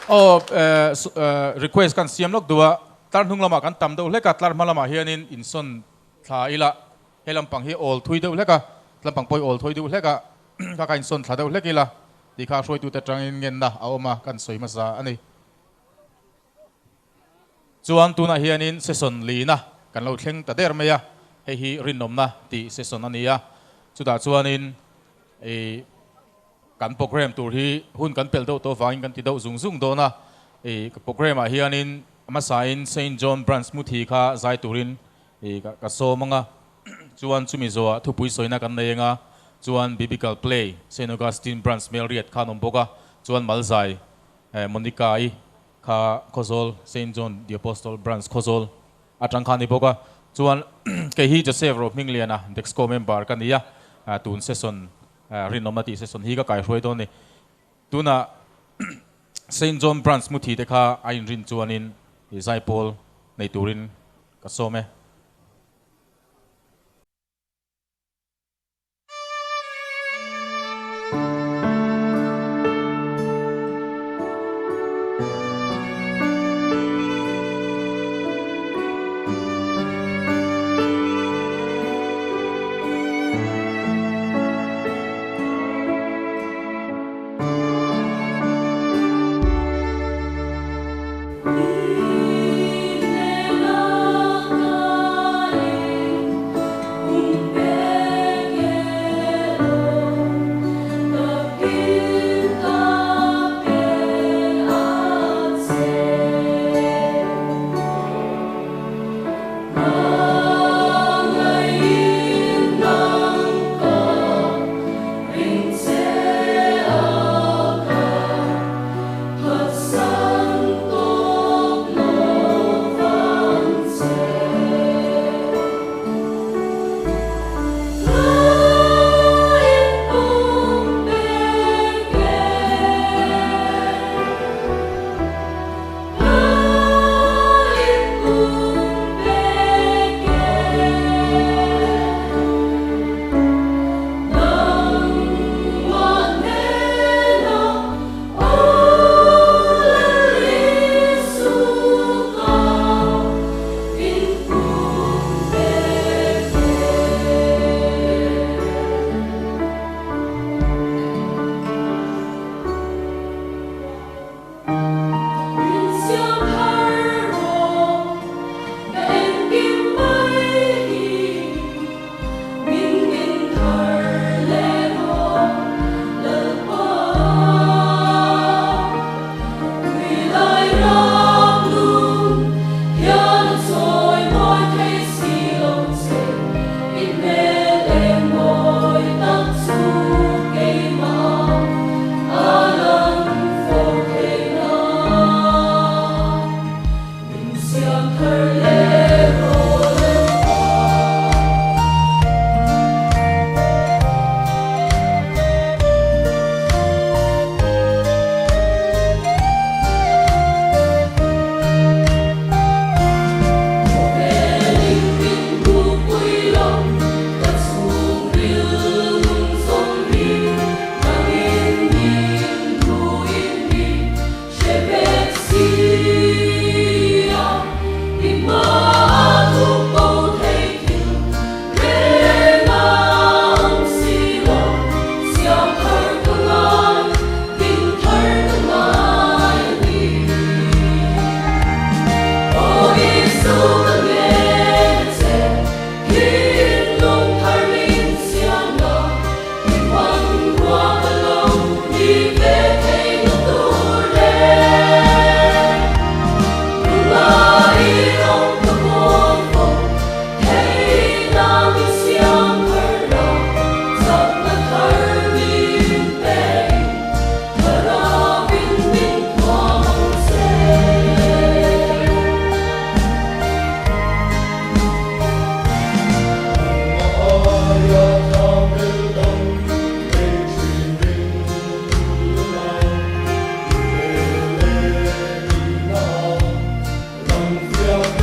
Aw request kan siam lawk duh a, tlar hnung lamah kan tam deuh hlek a, tlar hma lamah hianin insawn thla ila, he lampang hi awl thui deuh hlek a, lampang pawh hi awl thui deuh hlek a, kha kha insawn thla deuh hlek ila tih kha hruaitute atangin ngenna a awm a, kan sawi hmasa a ni. Chuan tunah hianin session lina kan lo thleng ta der mai a, hei hi rinawmna tih session a ni a, chutah chuanin ih kan program tur hi hun kan pelh deuh tawh vangin kan ti deuh zung zung dawn a, ih program ah hianin hmasain Saint John Branch Muthi kha zai turin ih ka sawm ang a, chuan chumi zawhah thupui sawina kan nei ang a, chuan Biblical Play Saint Augustine Branch Melriat kha an awm bawk a, chuan Malzai Monica-i Kha Khawzawl, Saint John the Apostle Branch Khawzawl atang kha a ni bawk a. Chuan kei hi Joseph Rohmingliana, Dexco member ka ni a, tun session rinawmna tih session hi ka kaihruai dawn a ni. Tunah Saint John Branch muthi te kha a inrin chuanin zaipawl nei turin ka sawm e.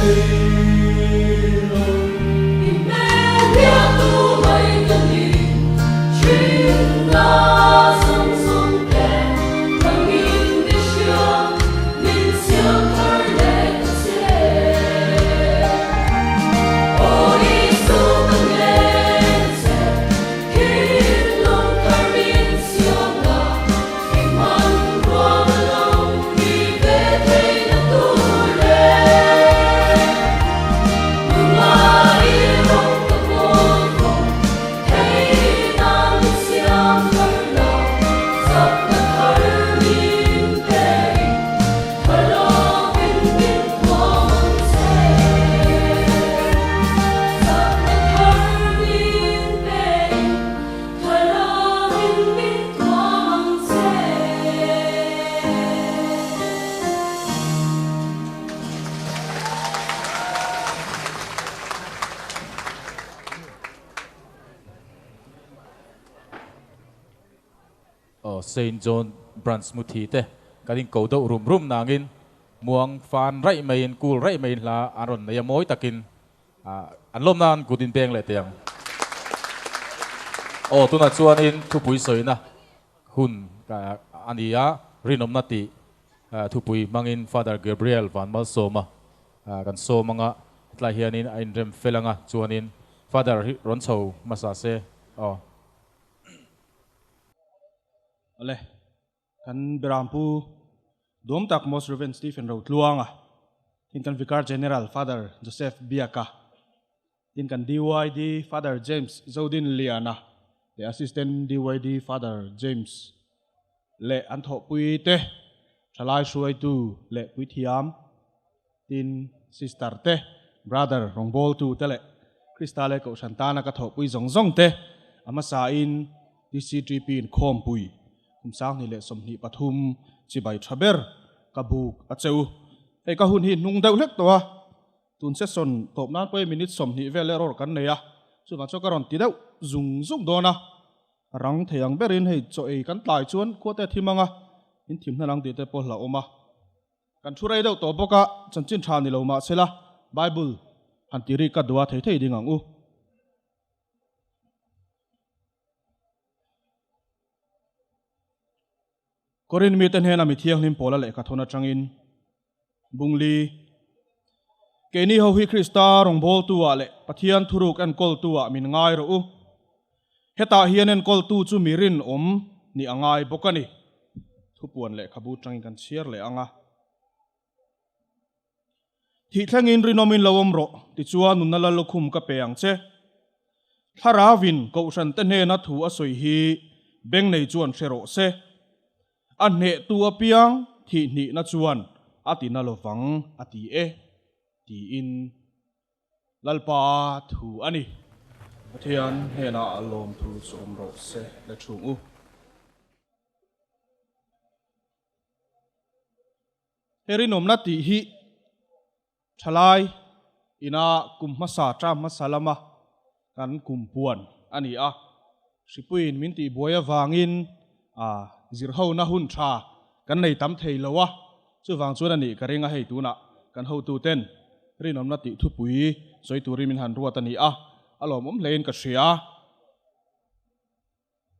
thei lo. I hmel biaktu mai ka ni thin a, Samson te nangin mi hria min siam thar leh ta che. Aw Isu ka ngen che, thinlung thar min siam la, i hmanrua ka lo ni ve thei na tur le. Nunga i rawng ka pawl fawm thei nan min siam thar la, chakna thar min pe in thar lovin min thuam ang che. Chakna thar min pe in thar lovin min thuam ang che. Aw Saint John Branch Muthi te kan inko deuh rum rum nangin muang fan raih maiin cool raih maiin hla an rawn nei a mawi takin an lawm nan kut inpeng leh teh ang. Aw tunah chuanin thupui sawina hun a ni a, rinawmna tih thupui hmangin Father Gabriel Vanmalsawma kan sawm anga hetlai hianin a inrem fel anga chuanin Father hi rawn chho hmasa se aw. Awle, kan Berampu duam tak Most Rev. Stephen Rotluanga, tin kan Vicar General Father Joseph Biaka, tin kan DYD Father James Zodin Liana leh Assistant DYD Father James leh an thawhpui te, thalai hruaitu leh puithiam, tin sister te, brother rawngbawltu te leh Krista leh Kohhran tana ka thawhpui zawng zawng te a hmasain TCTP inkhawmpui kum 2023 chibai tha ber ka buk a che u. Hei ka hun hi hnung deuh hlek tawh a, tun session tawp nan pawhin minute 20 vel erawh kan nei a, chuvang chuan ka rawn ti deuh zung zung dawn a, rang thei ang berin hei chaw ei kan tlai chuan khua te a thim ang a, in thim hnan ang tih te pawh hlauhawm a. Kan thu rei deuh tawh bawk a, chanchin tha ni lo mah sela Bible han ti rik ka duh a thei thei ding ang u. Korin mite hnena mi thianghlim pawla lehkha thawn atangin Bungli, Keini ho hi Krista rawngbawltu-ah leh Pathian thuruk enkawltu-ah min ngai rawh u. Hetah hian enkawltu chu mi rinawm nih a ngai bawk a ni. Thupuan lehkhabu tangin kan chhiar leh ang a. Thih thlengin rinawmin lo awm rawh, tichuan nunna lal lukhum ka pe ang che. Thlarauin Kohhrante hnena thu a sawi hi beng nei chuan hre rawh se. A hnehtu apiang thih hnihna chuan a tina lovang a ti e, tiin Lalpa thu a ni. Pathian hnenah lawmthu chu awm rawh se le chhung u. He rinawmna tih hi thalai ina kum hmasa term hmasa lama kan kum puan a ni a. Hripuiin min tihbuai avangin zirhona hun tha kan nei tam thei lo a, chuvang chuan a nih ka ring a, hei tunah kan hotuten rinawmna tih thupui sawi turin min han ruat a ni a, a lawmawm hlein ka hria.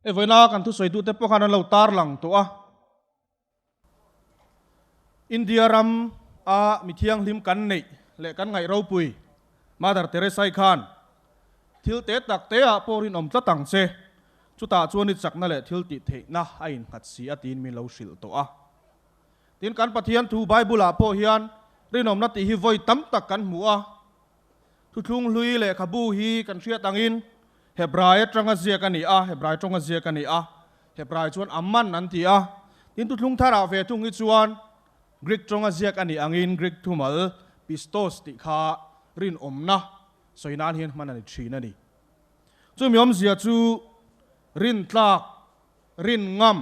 Hei vawiina kan thusawi duhte pawh khan an lo tarlang tawh a. India ram a mi thianghlim kan neih leh kan ngaih ropui Mother Teresa-i khan thil te tak te ah pawh rinawm tlat ang che, chutah chuan i chakna leh thil tih theihna a innghat si a tiin min lo hrilh tawh a. Tin, kan Pathian thu Bible ah pawh hian rinawmna tih hi vawi tam tak kan hmu a. Thuthlung hlui lehkhabu hi kan hriat angin Hebrai atanga ziak a ni a, Hebrai tawnga ziak a ni a, Hebrai chuan Amman an ti a. Tin, thuthlung tharah ve thung hi chuan Greek tawnga ziak a nih angin Greek thumal pistos tih kha rinawmna sawi nan hian hman a ni thin a ni. Chumi awmzia chu rintlak, rinngam,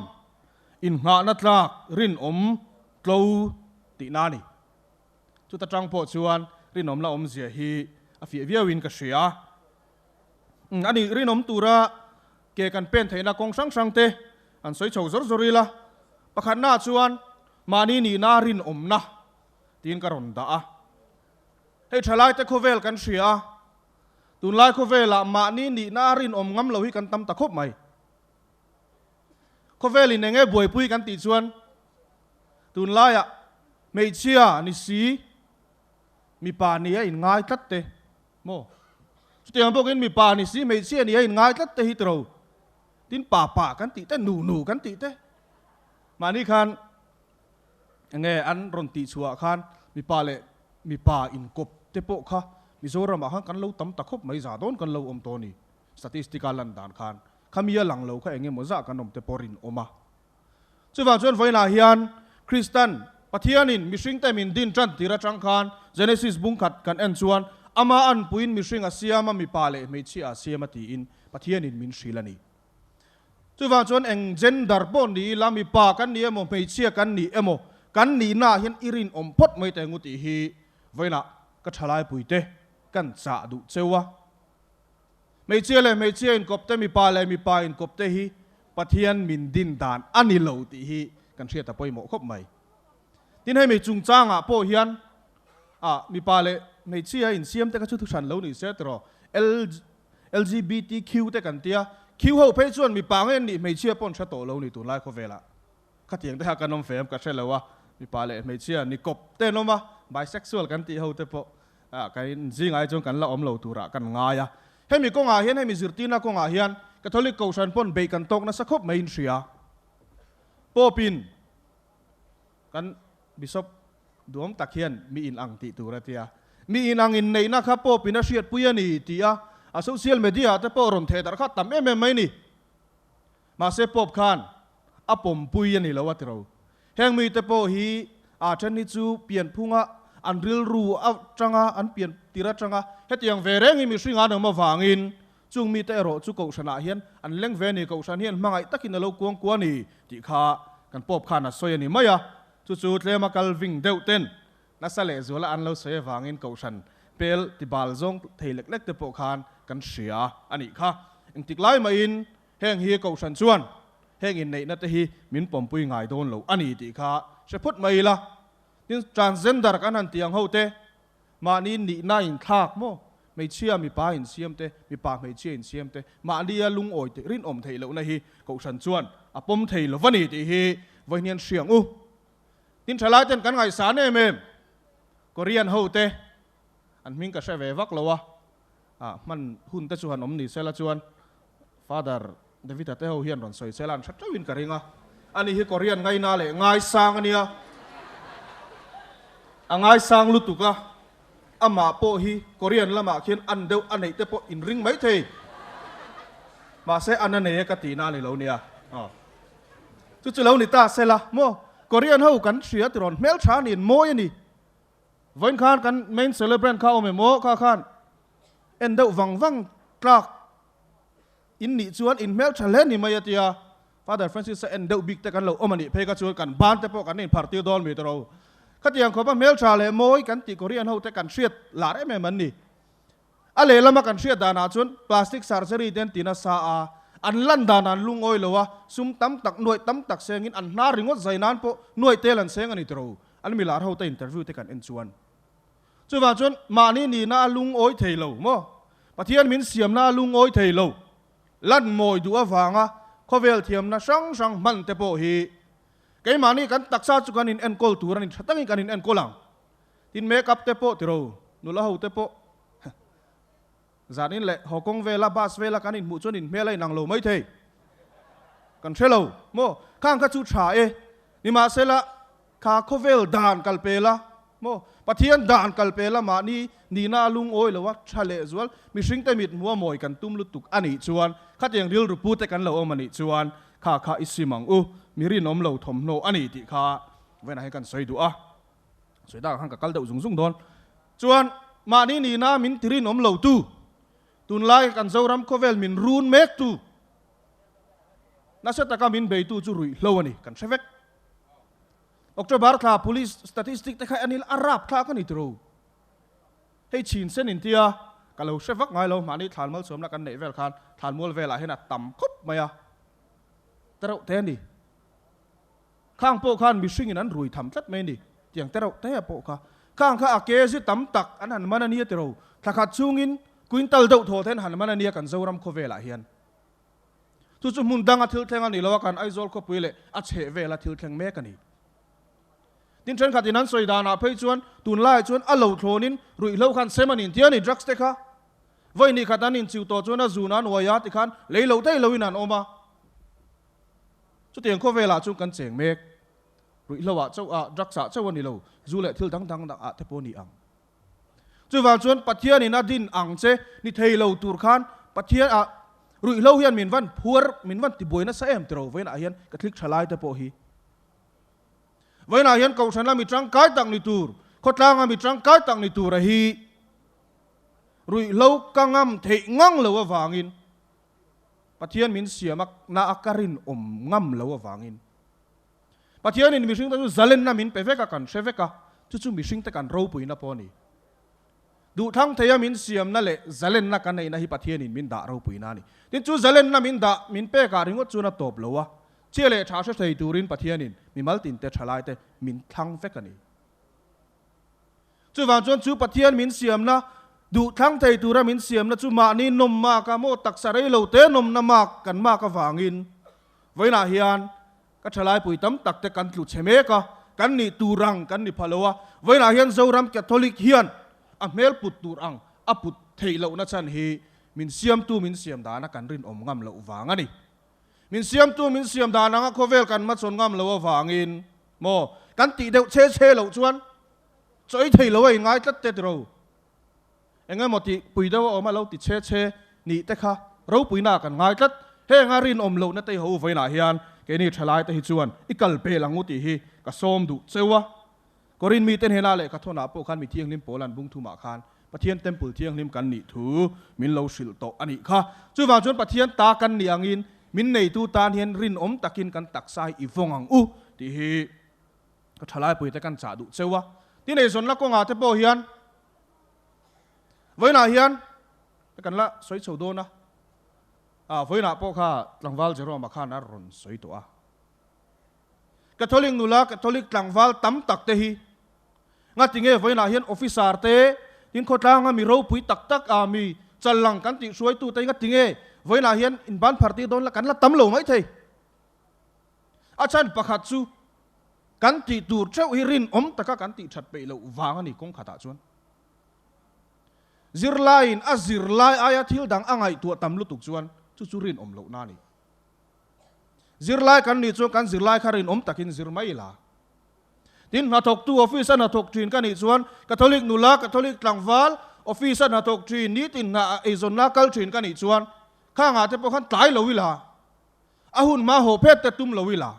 innghahna tlak, rinawm, tlo tihna a ni. Chuta tang pawh chuan rinawmna awmzia hi a fiah viauin ka hria. A nih rinawm tura ke kan pen theihna kawng hrang hrang te an sawi chho zawr zawr ila, pakhatnaah chuan mahni nihna rinawmna tiin ka rawn dah a. Hei thalaite khawvel kan hria a, tunlai khawvelah mahni nihna a rinawm ngam lo hi kan tam ta khawp mai. Khawvelin eng nge buaipui kan tih chuan tunlaiah hmeichhia ni si mipa ni a inngai tlat te maw? Chutiang bawkin mipa ni si hmeichhia ni a inngai tlat te hi tiro tin pa pa kan tih te nu nu kan tih te mahni khan enge an rawn tih chhuah khan mipa leh mipa inkawp te pawh kha Mizoramah khan kan lo tam ta khawp mai za dawn kan lo awm tawh a ni. Statistic a lan dan khan khami a lang lo kha eng emaw zah kan awm te pawh rinawm a. Chuvang chuan vawiinah hian Kristan Pathianin mihringte min din tan tir atang khan Genesis bung khat kan en chuan ama anpuiin mihring a siam a mipa leh hmeichhia a siam a tiin Pathianin min hrilh a ni. Chuvang chuan eng gender pawh ni ila mipa kan ni emaw hmeichhia kan ni emaw kan nihnaah hian i rinawm phawt mai teh ngu tih hi vawiinah ka thalaipuite kan chah duh cheu a. Hmeichhia leh hmeichhia inkawp te, mipa leh mipa inkawp te hi Pathian min din dan a ni lo tih hi kan hriat a pawimawh khawp mai. Tin, hemi chungchangah pawh hian ah mipa leh hmeichhia insiam te kha chu thuhran lo ni se tiraw? LGBTQ te kan tia, Q ho phei chuan mipa nge an nih hmeichhia pawh an hre tawh lo ni tunlai khawvelah. Khatiang te kha kan awm fe em ka hre lo a, mipa leh hmeichhia ni kawp te an awm a, bisexual kan tih ho te pawh kan inzingah hi chuan kan la awm lo turah kan ngai a. Hemi kawngah hian hemi zirtirna kawngah hian Catholic Kohhran pawn beih kan tawk nasa khawp mai in hria. Pope in kan Bishop duam tak hian mi in ang tih tur a tia. Mi in ang inneihna kha Pope in a hriatpui a ni tih a, a social media ah te pawh rawn theh darh kha tam em em mai ni. Mahse Pope khan a pawmpui a ni lo a ti ro. Heng mite pawh hi aa then hi chu pianphunga an rilru atanga an pian tir atanga hetiang ve reng hi mihring an awm avangin chung mite erawh chu kohhranah hian an leng ve a ni, kohhran hian hmangaih takin a lo kuang kua a ni tih kha kan Pope khan a sawi a ni mai a. Chu chu tlema kal ving deuh ten nasa leh zuala an lo sawi avangin kohhran pel tibal zawng thei lek lek te pawh khan kan hria a nih kha. Engtik lai mahin Heng hi Kohhran chuan heng inneihna te hi min pawmpui ngai dawn lo a ni tih kha hre phawt mai ila. Tin, transgender kan han tih ang ho te, mahni nihna inthlak maw, hmeichhia mipa insiam te, mipa hmeichhia insiam te, mahnia lungawi te rinawm theih lohna hi Kohhran chuan a pawm thei lo va ni tih hi vawiin hian hria ang u. Tin, thalai ten kan ngaihsan em em Korean ho te, an hming ka hre ve vak lo a, ah hman hun te chu han awm ni sela chuan Father David-a te ho hian rawn sawi sela an hre teuhin ka ring a, ani hi Korean ngaina leh ngaisang a nia, a ngaisang lutuk a, amah pawh hi Korean lamah khian an deuh a neih te pawh in ring mai thei, mahse an a nei e ka tihna a ni lo nia, aw chu chu lo ni ta sela maw Korean ho kan hria tirawn hmeltha niin mawi a ni. Vawiin khan kan main celebrant kha awm em aw? Kha khan en deuh vang vang tlak in nih chuan in hmeltha hle ni mai a tia. Father Francis a en deuh bik te kan lo awm a nih phei kha chuan kan ban te pawh kan inphar tir dawn mi tawrh. Khatiang khawpa hmeltha leh mawi kan tih Korean ho te kan hriat lar em em an ni. A lehlama kan hriat danah chuan plastic surgery te an ti nasa a, an lan dan an lungawi lo a, sum tam tak, nuaih tam tak sengin an hnar ringawt zai nan pawh nuaih tel an seng a ni tiro. An milar ho te interview te kan en chuan. Chuvang chuan mahni nihna a lungawi thei lo maw? Pathian min siamna a lungawi thei lo. Lan mawi duh avanga khawvel thiamna hrang hrang hman te pawh hi keimahni kan taksa chu kan in enkawl tur a ni, tha takin kan in enkawl ang. Tin make up te pawh tiro, nula ho te pawh zanin leh haw kawng vela bus vela kan inhmuh chuan inhmel a inang lo mai thei. Kan hre lo maw? Khang kha chu tha e. Nimahsela kha khawvel dan kal pela maw? Pathian dan kal pela mahni nihna a lungawi lo a, tha leh zual mihring te mit hmuh a mawi kan tum lutuk a nih chuan khatiang rilru pu te kan lo awm a nih chuan kha kha i sim ang u, mi rinawm lo thawmhnaw a ni tih kha vawiinah hian kan sawi duh a. Sawi dak khan ka kal deuh zung zung dawn. Chuan mahni nihna min ti rinawm lo tu, tunlai kan Zoram khawvel min run mek tu, nasa taka min beitu chu ruihhlo a ni, kan hre vek. October thla police statistic te kha en ila a rap thlak a ni tiro. Hei chhin sen in tia ka lo hre vak ngai lo, mahni thlan malsawmna kan neih vel khan thlanmual velah hian a tam khawp mai a, tereuh te a ni. Khang pawh khan mihringin an rui tham tlat mai a ni, tiang tereuh te pawh kha. Khang kha a kg tam tak an han man a nia tiro. Thla khat chungin quintal deuh thaw ten han man a nia kan Zoram khawvelah hian. Chu chu hmun danga thil thleng a ni lo a, kan Aizawl khawpui leh a chheh vela thil thleng mek a ni. Tin thenkhatin an sawi danah phei chuan tunlaiah chuan a lo thlawnin ruihhlo khan sem a ni inti a ni, drugs te kha. Vawi ni khat an inchiu tawh chuan a zun an uai a tikhan lei lo thei loin an awm a. Chutiang khawvelah chuan kan cheng mek. Ruihhlo ah chauh ah, drugs ah chauh a ni lo, zu leh thil dang dang ah te pawh a ni ang. Chuvang chuan Pathianin a din ang che ni thei lo tur khan Pathian ah ruihhlo hian min van phuar, min van tibuai nasa em tiro vawiinah hian Catholic thalai te pawh hi. Vawiinah hian Kohhran a mi tangkai tak ni tur, khawtlang a mi tangkai tak ni tur a hi ruihhlo ka ngam theih ngang lo avangin Pathian min siam a na a ka rinawm ngam lo avangin Pathianin mihringte chu zalenna min pe vek a, kan hre vek a, chu chu mihringte kan ropuina pawh a ni. Duhthlang theia min siamna leh zalenna kan neihna hi Pathianin min dah ropuina a ni. Tin, chu zalenna min dah, min pekah ringawt chuan a tawp lo a, chhia leh tha hre thei turin Pathianin mimal tinte thalaite min thlang vek a ni. Chuvang chuan chu Pathian min siamna, duhthlang thei tura min siamna chu mahni nawm mak a maw taksa rei lo te nawmna mak kan mak avangin vawiinah hian ka thalaipui tam tak te kan tlu chhe mek a, kan nih tur ang kan ni pha lo a, vawiinah hian Zoram Catholic hian a hmel put tur ang a put theih lohna chhan hi min siamtu min siam dana kan rinawm ngam loh vang a ni. Min siamtu min siam dan anga khawvel kan hmachhawn ngam lo avangin maw kan tih deuh chhe chhe loh chuan chaw ei thei lo a inngai tlat te tiro. Eng emaw tih pui deuh a awm a lo ti chhe chhe nih te kha ropuina kan ngai tlat. Heng a rinawm lohna te ho vawiinah hian keini thalai te hi chuan i kal pel ang u tih hi ka sawm duh cheu a. Korin mite hnena lehkha thawnah pawh khan mi thianghlim pawl an bung thumah khan Pathian temple thianghlim kan nih thu min lo hrilh tawh a nih kha. Chuvang chuan Pathian ta kan nih angin min neitu tan hian rinawm takin kan taksa hi i vawng ang u tih hi ka thalaipuite kan chah duh cheu a. Tin eizawnna kawngah te pawh hian vawiinah hian kan la sawi chho dawn a, vawiinah pawh kha tlangval Jerome-a khan a rawn sawi tawh a. Catholic nula Catholic tlangval tam tak te hi ngati nge vawiinah hian officer te tin khawtlanga mi ropui tak tak a mi challang kan tih hruaitu te ngati nge vawiinah hian inban phar tir dawn la kan la tam lo mai thei. A chhan pakhat chu kan tih tur theuh hi rinawm taka kan tih that peih loh vang a ni kawng khatah chuan. Zirlaiin a zirlai aia thil dang a ngaihtuah tam lutuk chuan chu chu rinawm lohna a ni. Zirlai kan nih chuan kan zirlai kha rinawm takin zir mai ila. Tin, hnathawktu office a hnathawk thin ka nih chuan Catholic nula, Catholic tlangval office a hnathawk thin, nitin hna eizawnna kal thin ka nih chuan khangah te pawh khan tlai lo ila, a hun hma haw phet te tum lo ila.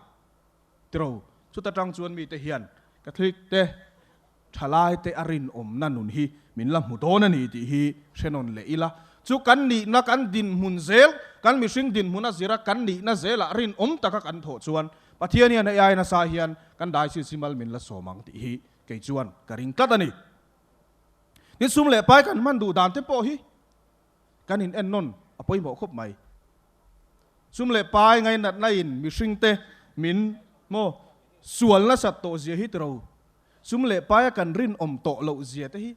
Tiro, chuta tang chuan mite hian Catholic te Thalai te a rinawmna nun hi min la hmu dawn a ni tih hi hre nawn leh ila. Chu kan nihna kan dinhmun zel, kan mihring dinhmun a zira kan nihna zelah rinawm taka kan thawh chuan Pathian hian hei ai nasa hian kan diocese hi mal min la sawm ang tih hi kei chuan ka ring tlat a ni. Tin sum leh pai kan hman duh dan te pawh hi kan in en nawn a pawimawh khawp mai. Sum leh pai ngainatna in mihring te min maw sual nasat tawh zia hi tiro. Sum leh paia kan rinawm tawh loh zia te hi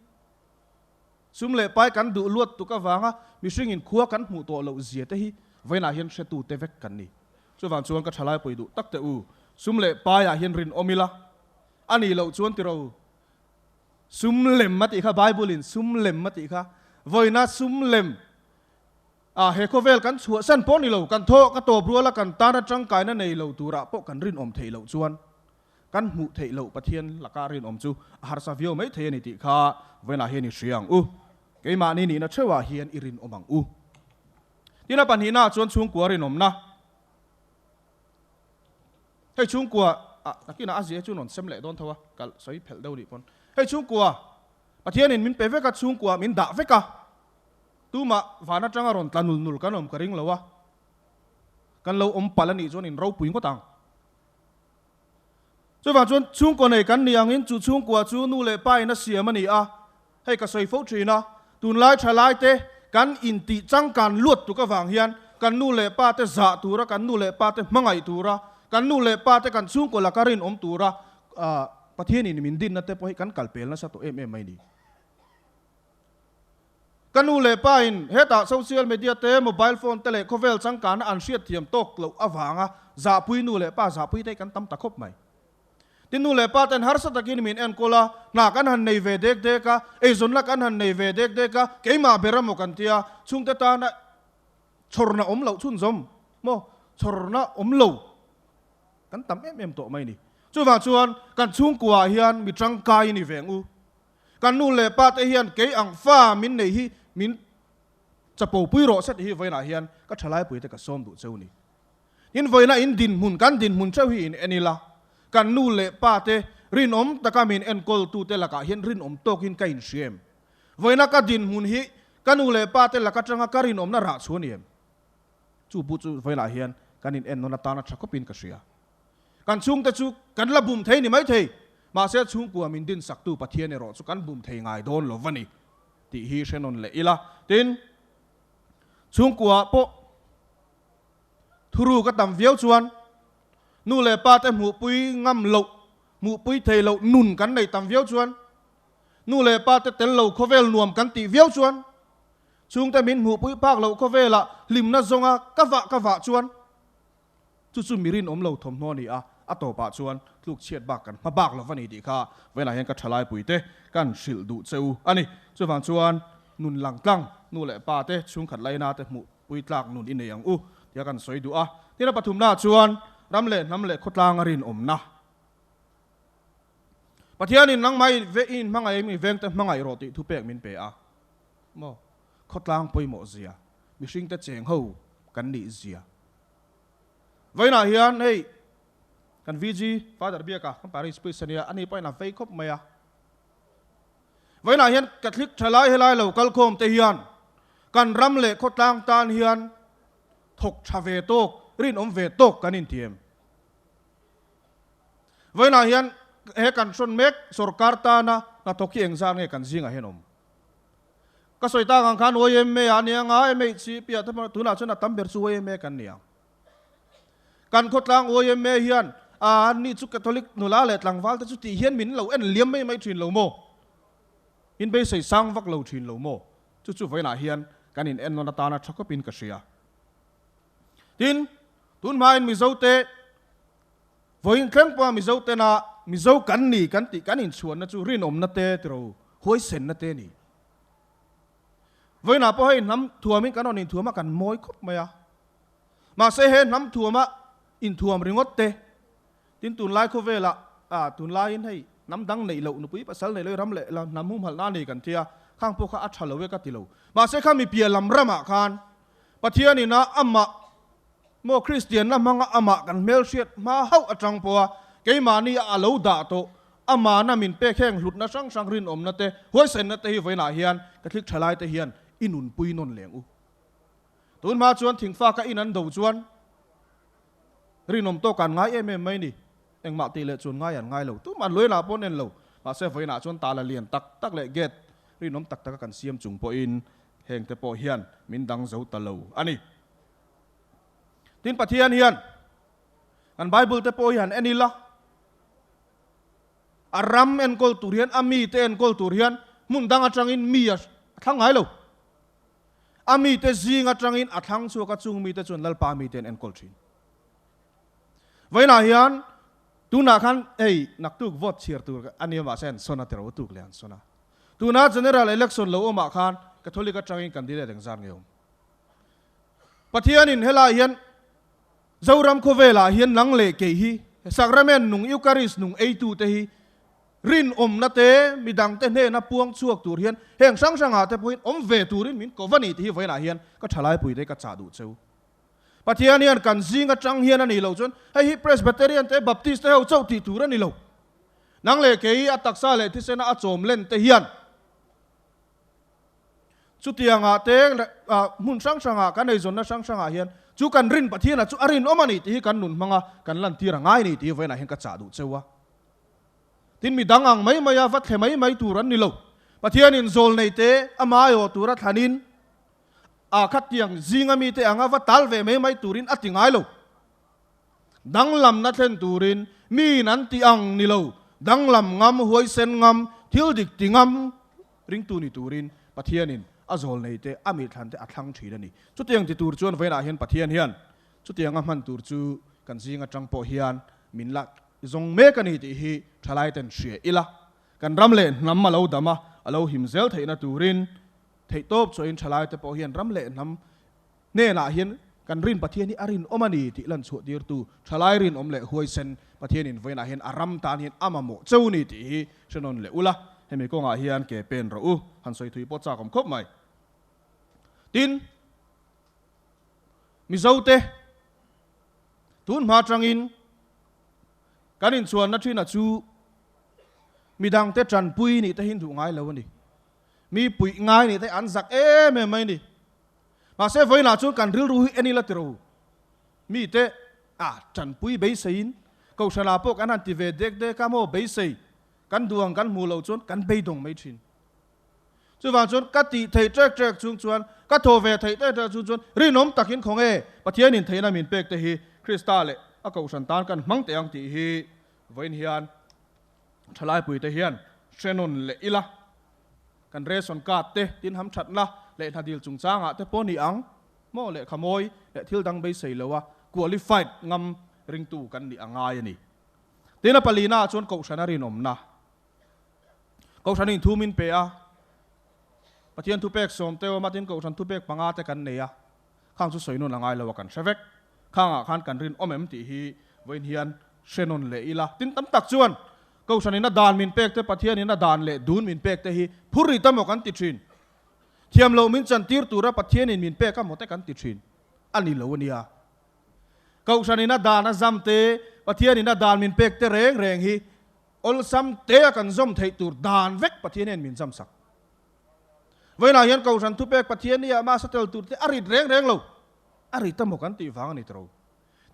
sum leh pai kan duh luat tuk avanga mihringin khua kan hmuh tawh loh zia te hi vawiinah hian hretu te vek kan ni. Chuvang chuan ka thalai pui duh tak teh u, sum leh paiah hian rinawm ila a nih loh chuan tiro sum lem a tih kha Bible in sum lem a tih kha vawiina sum lem a he khawvel kan chhuahsan pawh ni lo kan thaw ka tawp ruala kan tana tangkaina nei lo turah pawh kan rinawm theih loh chuan Kan hmuh theih loh Pathian laka rinawm chu a harsa viau mai thei a ni tih kha vawiinah hian i hria ang u. Keimahni nihna theuhah hian i rinawm ang u. Tin a pahnihnaah chuan chhungkua rinawmna. Hei chhungkua ah nakinah a zia chu rawn sem leh dawn tho a, ka sawi phelh deuh nih pawn. Hei chhungkua Pathianin min pe vek a, chhungkua min dah vek a, tumah van atanga rawn tla nul nul kan awm ka ring lo a, kan lo awm palh a nih chuan in ropui ngawt ang. Chuvang chuan chhungkua nei kan nih angin chu chhungkua chu nu leh pa in a siam a ni a, hei ka sawi fo thin a, tunlai thalai te kan intih changkan luat tuk avang hian kan nu leh pa te zah tura, kan nu leh pa te hmangaih tura, kan nu leh pa te kan chhungkua laka rinawm tura Pathianin min dinna te pawh hi kan kal pel nasa tawh em em mai ni. Ka nu leh pa in hetah social media te, mobile phone te leh khawvel changkana an hriatthiam tawk loh avanga zahpui nu leh pa zahpui te hi kan tam ta khawp mai. Tin nu leh pa ten harsa takin min enkawl a, hna kan han nei ve dek dek a, eizawnna kan han nei ve dek dek a, keimah ber emaw kan tia, chhungte tana chhawrna awm loh chhunzawm maw, chhawrna awm lo kan tam em em tawh mai ni. Chuvang chuan kan chhungkuaah hian mi tangkai ni veng u. Kan nu leh pa te hian kei ang fa min nei hi min chapo pui rawh se tih hi vawiinah hian ka thalaipui te ka sawm duh cheu ni. Tin vawiina in dinhmun kan dinhmun theuh hi in en ila, kan nu leh pa te rinawm taka min enkawl tu te lakah hian rinawm tawkin ka inhria em? Vawiina ka dinhmun hi ka nu leh pa te lak atanga ka rinawmna rah chu a ni em? Chu pawh chu vawiinah hian kan in ennawn atana tha khawpin ka hria. Kan chhungte chu kan la bum thei ni maithei, mahse chhungkua min dinsaktu Pathian erawh chu kan bum thei ngai dawn lo va ni tih hi hre nawn leh ila. Tin, chhungkuaah pawh thuruk a tam viau chuan nu leh pa te hmuhpui ngam loh, hmuhpui thei loh nun kan nei tam viau chuan, nu leh pa te tel lo khawvel nuam kan tih viau chuan, chhungte min hmuhpui phak loh khawvelah hlimna zawnga ka vah ka vah chuan, Chu chu mi rinawm lo thawmhnaw a ni a, a tawpah chuan tluk chhiat bak kan hma bak lo va ni tih kha vawiinah hian ka thalaipui te kan hrilh duh che u a ni. Chuvang chuan nun lang tlang, nu leh pa te, chhungkhat laina te hmuh pui tlak nun i nei ang u tia kan sawi duh a. Tin a pathumnaah chuan ram leh hnam leh khawtlanga rinawmna. Pathianin nangmah i inhmangaih mi vengte hmangaih rawh tih thupek min pe a. Maw? Khawtlang pawimawh zia, mihringte cheng ho kan nih zia. Vawiinah hian hei kan VG Father Biaka kan parish priest a nia, ani pawhin a vei khawp mai a. Vawiinah hian Catholic thalai helai lo kalkhawm te hian kan ram leh khawtlang tan hian thawk tha ve tawk, rinawm ve tawk kan inthiam. Vawiinah hian he kan hrawn mek sorkar tana hnathawk hi engzat nge kan zingah hian awm? Ka sawi tak ang khan YMA a nia nga MHC piah te pawh tunah chuan a tam ber chu YMA kan ni ang. Kan khawtlang YMA hian a ni chu Catholic nula leh tlangval te chu tih hian min lo en liam mai mai thin lo maw? In beisei sang vak lo thin lo maw? Chu chu vawiinah hian kan in ennawn atana tha khawpin ka hria. Tin, tun hmain Mizo te Vawiin thleng pawha Mizo tena Mizo kan ni kan tih kan inchhuanna chu rinawmna te tiro huaisenna te a ni. Vawiinah pawh hei hnam thuamin kan rawn inthuam a, kan mawi khawp mai a. Mahse he hnam thuama inthuam ringawt te, tin tunlai khawvelah ah tunlaiin hei hnam dang neih loh nupui pasal neih loh ram leh hnam humhalhna a ni kan tia, khang pawh kha a tha lo e ka ti lo. Mahse kha mi piah lam ramah khan Pathianin a amah Maw Kristianna hmanga amah kan hmelhriat hma hauh atang pawha keimahni a a lo dah tawh, amahna min pek heng hlutna hrang hrang rinawmna te, huaisenna te hi vawiinah hian Catholic thalai te hian i nunpui nawn leng u. Tun hma chuan thingfaka in an do chuan rinawm tawk an ngai em em mai ni. Engmah tih leh chuan ngai an ngai lo. Tumah luailah pawh an en lo. Mahse vawiinah chuan tala lian tak tak leh gate rinawm tak taka kan siam chung pawhin hengte pawh hian min dang zo ta lo a ni. Tin Pathian hian kan Bible te pawh hi han en ila, a ram enkawl tur hian, a mite enkawl tur hian hmun dang atangin mi a thlang ngai lo. A mite zing atangin a thlang chhuak a, chung mite chuan Lalpa mite an enkawl thin. Vawiinah hian tunah khan hei naktuk vote chhiar tur a nia mahse an sawn a tiro tuk leh an sawn a. Tuna General Election lo awmah khan Catholic atangin candidate engzat nge awm? Pathianin helai hian Zoram khawvelah hian nang leh kei hi Sacrament nung Eucharist nung eitute hi rinawmna te midangte hnena puang chhuak tur hian heng hrang hrangah te pawhin awm ve turin min ko va ni tih hi vawiinah hian ka thalaipui te ka chah duh cheu. Pathian hian kan zing atang hian a nih loh chuan hei hi Presbyterian te Baptist te ho chauh tih tur a ni lo. Nang leh kei a taksa leh thisena a chawm len te hian Chutiangah te hmun hrang hrangah kan eizawnna hrang hrangah hian chu kan rin Pathianah chu a rinawm a ni tih hi kan nun hmanga kan lantir a ngai ni tih hi vawiinah hian ka chah duh cheu a. Tin mi dang ang mai maia va thle mai mai tur an ni lo. Pathianin zawl nei te a maiawh tura thlanin a khatiang zinga mite anga va tal ve mai mai turin a ti ngai lo. Danglamna thlen turin miin an ti ang ni lo. Danglam ngam, huaisen ngam, thil dik ti ngam ringtu ni turin Pathianin a zawl nei te, a mithlan te a thlang thin a ni. Chutiang ti tur chuan vawiinah hian Pathian hian chutianga hman tur chu kan zing atang pawh hian min la zawng mek a ni tih hi thalai ten hria ila. Kan ram leh hnam a lo dam a, a lo him zel theihna turin theihtawp chuahin thalai te pawh hian ram leh hnam Hnenah hian kan rin Pathian hi a rinawm a ni tih lan chhuah tirtu thalai rinawm leh huaisen Pathianin vawiinah hian a ram tan hian a mamawh cheu ni tih hi hre nawn leh ula, hemi kawngah hian ke pen rawh u, han sawi thui pawh chak awm khawp mai. Tin, Mizote tun hma tangin kan inchhuanna thinah chu midangte tanpui nih te hi duh ngai lo a ni. Mi puih ngai nih te an zak em em mai a ni. Mahse vawiinah chuan kan rilru hi en ila tiro mite a tanpui beiseiin Kohhranah pawh kan han ti ve dek dek a maw beisei kan duh ang kan hmuh loh chuan kan beidawng mai thin. Chuvang chuan ka tih theih trek trek chung chuan ka thaw ve theih trek trek chung chuan rinawm takin khaw nge Pathianin theihna min pek te hi Krista leh a Kohhran tan kan hmang teh ang tih hi vawiin hian thalaipuite hian hre nawn leh ila. Kan ration card te tin ham thatna leh hnadil chungchangah te pawh ni ang maw lehkha mawi leh thil dang beisei lo a qualified ngam ringtu kan nih a ngai a ni. Tin a palina ah chuan Kohhran a rinawmna. Kohhran in thu min pe a, Pathian thupek sawm te awm a, tin Kohhran thupek panga te kan nei a, khang chu sawi nawn a ngai lo a kan hre vek. Khangah khan kan rinawm em tih hi vawiin hian hre nawn leh ila. Tin tam tak chuan Kohhran in a dan min pek te, Pathian in a dan leh dun min pek te hi phur rit amaw kan ti thin. Thiam loh min chantir tura Pathian in min pek amaw te kan ti thin. A ni lo a nia. Kohhran in a dan a zam te, Pathian in a dan min pek te reng reng hi awlsam te a kan zawm theih tur dan vek Pathian hian min zam sak. Vawiinah hian Kohhran thupek Pathian ni ah masa tel tur te a rit reng reng lo. A rit amaw kan tih vang a ni tawh.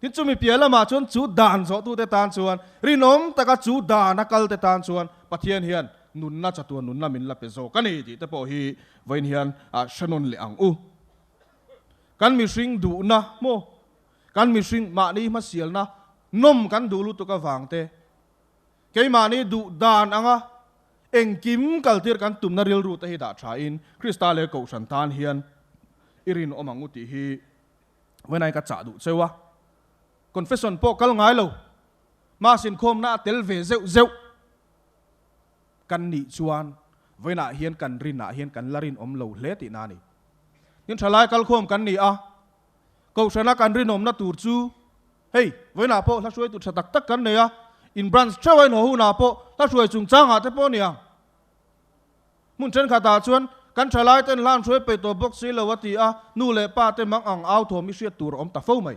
Tin chumi piah lamah chuan chu dan zawhtute tan chuan rinawm taka chu dana kalte tan chuan Pathian hian nunna chatuan nunna min la pe zawk a ni tih te pawh hi vawiin hian hre nawn leh ang u. Kan mihring duhna maw, kan mihring mahni hmasialna nawm kan duh lutuk avang te, keimahni duh dan anga engkim kaltir kan tumna rilru te hi dah thain Krista leh Kohhran tan hian i rinawm ang u tih hi Vawiinai ka chah duh cheu a, confession pawh kal ngai lo, Mass inkhawmna a tel ve zeuh zeuh kan nih chuan vawiinah hian kan rinah hian kan la rinawm lo hle tihna a ni. Tin, thalai kalkhawm kan ni a, Kohhrana kan rinawmna tur chu hei vawiinah pawh hla hruaitu tha tak tak kan nei a, in branch theuh a inhaw hunah pawh hla hruai chungchangah te pawh a ni ang. Hmun thenkhatah chuan kan thalai ten hlan hruai peih tawh bawk si lo a ti a, nu leh pa te mang ang au thawm i hriat tur a awm ta fo mai.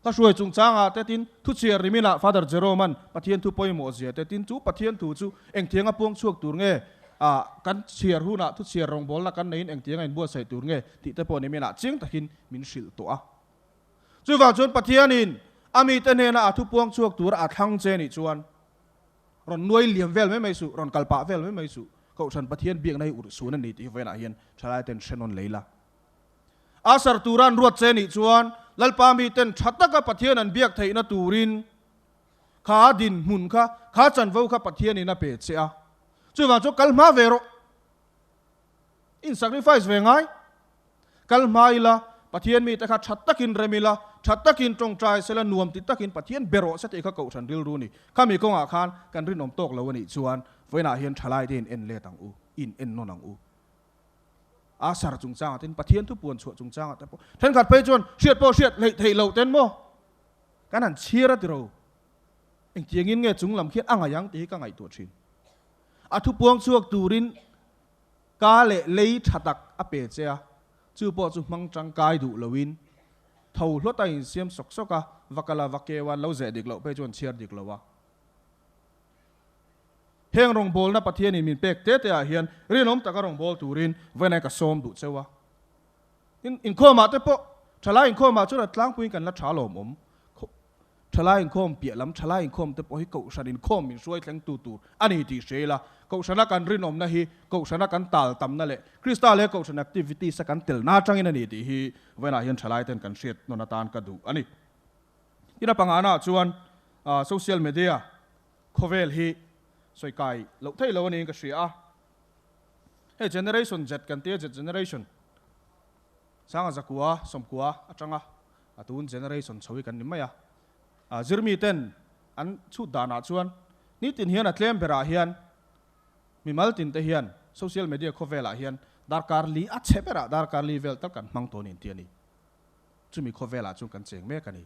Ka hruai chungchangah te tin thuchhiar riminah Father Jerome-a'n Pathian thu pawimawh zia te tin chu Pathian thu chu engtianga puang chhuak tur nge ah kan chhiar hunah thuchhiar rawngbawlna kan neiin engtianga inbuatsaih tur nge tih te pawh niminah chiang takin min hrilh tawh a. Chuvang chuan Pathianin a mite hnena a thu puang chhuak tura a thlang che nih chuan Rawn nuai liam vel mai mai suh, rawn kal pah vel mai mai suh, Kohhran Pathian biakna hi urh sun a ni tih hi vawiinah hian thalai ten hre nawn lei la. Asar tura an ruat che nih chuan Lalpa mi ten tha taka Pathian an biak theihna turin kha dinhmun kha, kha chanvo kha Pathianin a pe che a. Chuvang chuan kal hma ve rawh. In sacrifice ve ngai. Kal hma ila, Pathian mite kha tha takin rem ila, tha takin tawngtai sela nuam ti takin Pathian be rawh se tih kha Kohhran rilru a ni. Khami kawngah khan kan rinawm tawk lo a nih chuan vawiinah hian thalai te in en let ang u, in en nawn ang u. A sar chungchangah ten Pathian thu puan chhuah chungchangah te pawh thenkhat phei chuan hriat pawh hriat hleih theih loh ten maw kan han chhiar a tiro. Engtiangin nge chung lam khian a ngaih ang tih hi ka ngaihtuah thin. A thu puang chhuak turin Ka leh lei tha tak a pe che a, chu pawh chu hmang tangkai duh loin tho hlawt a insiam sawk sawk a, va kal a, va keu a, lo zeh dik loh phei chuan chhiar dik lo a. Heng rawngbawlna Pathianin min pek te te ah hian rinawm taka rawngbâwl turin vawiinai ka sawm duh cheu a. Tin, inkhawmah te pawh thalai inkhawmah chuan a tlangpuiin kan la tha lawmawm khawp. Thalai inkhawm piah lam thalai inkhawm te pawh hi Kohhran inkhawm min hruai thlengtu tur a ni tih hria ila, Kohhrana kan rinawmna hi Kohhrana kan tal tamna leh Krista leh Kohhran activities a kan telna atangin a ni tih hi vawiinah hian thalai ten kan hriat nawn atan ka duh a ni. Tin a pangana chuan Social media khawvel hi sawi kai loh theih lo a niin ka hria a. Hei Generation Z kan tia Z generation sanga zakua sawmkua atanga a tun generation chho hi kan ni mai a. Zirmi ten an chhut danah chuan nitin hian a tlem berah hian mimal tin te hian social media khawvelah hian darkar li a chhe berah darkar li vel tal kan hmang tawh niin tih a ni. Chumi khawvelah chuan kan cheng mek a ni.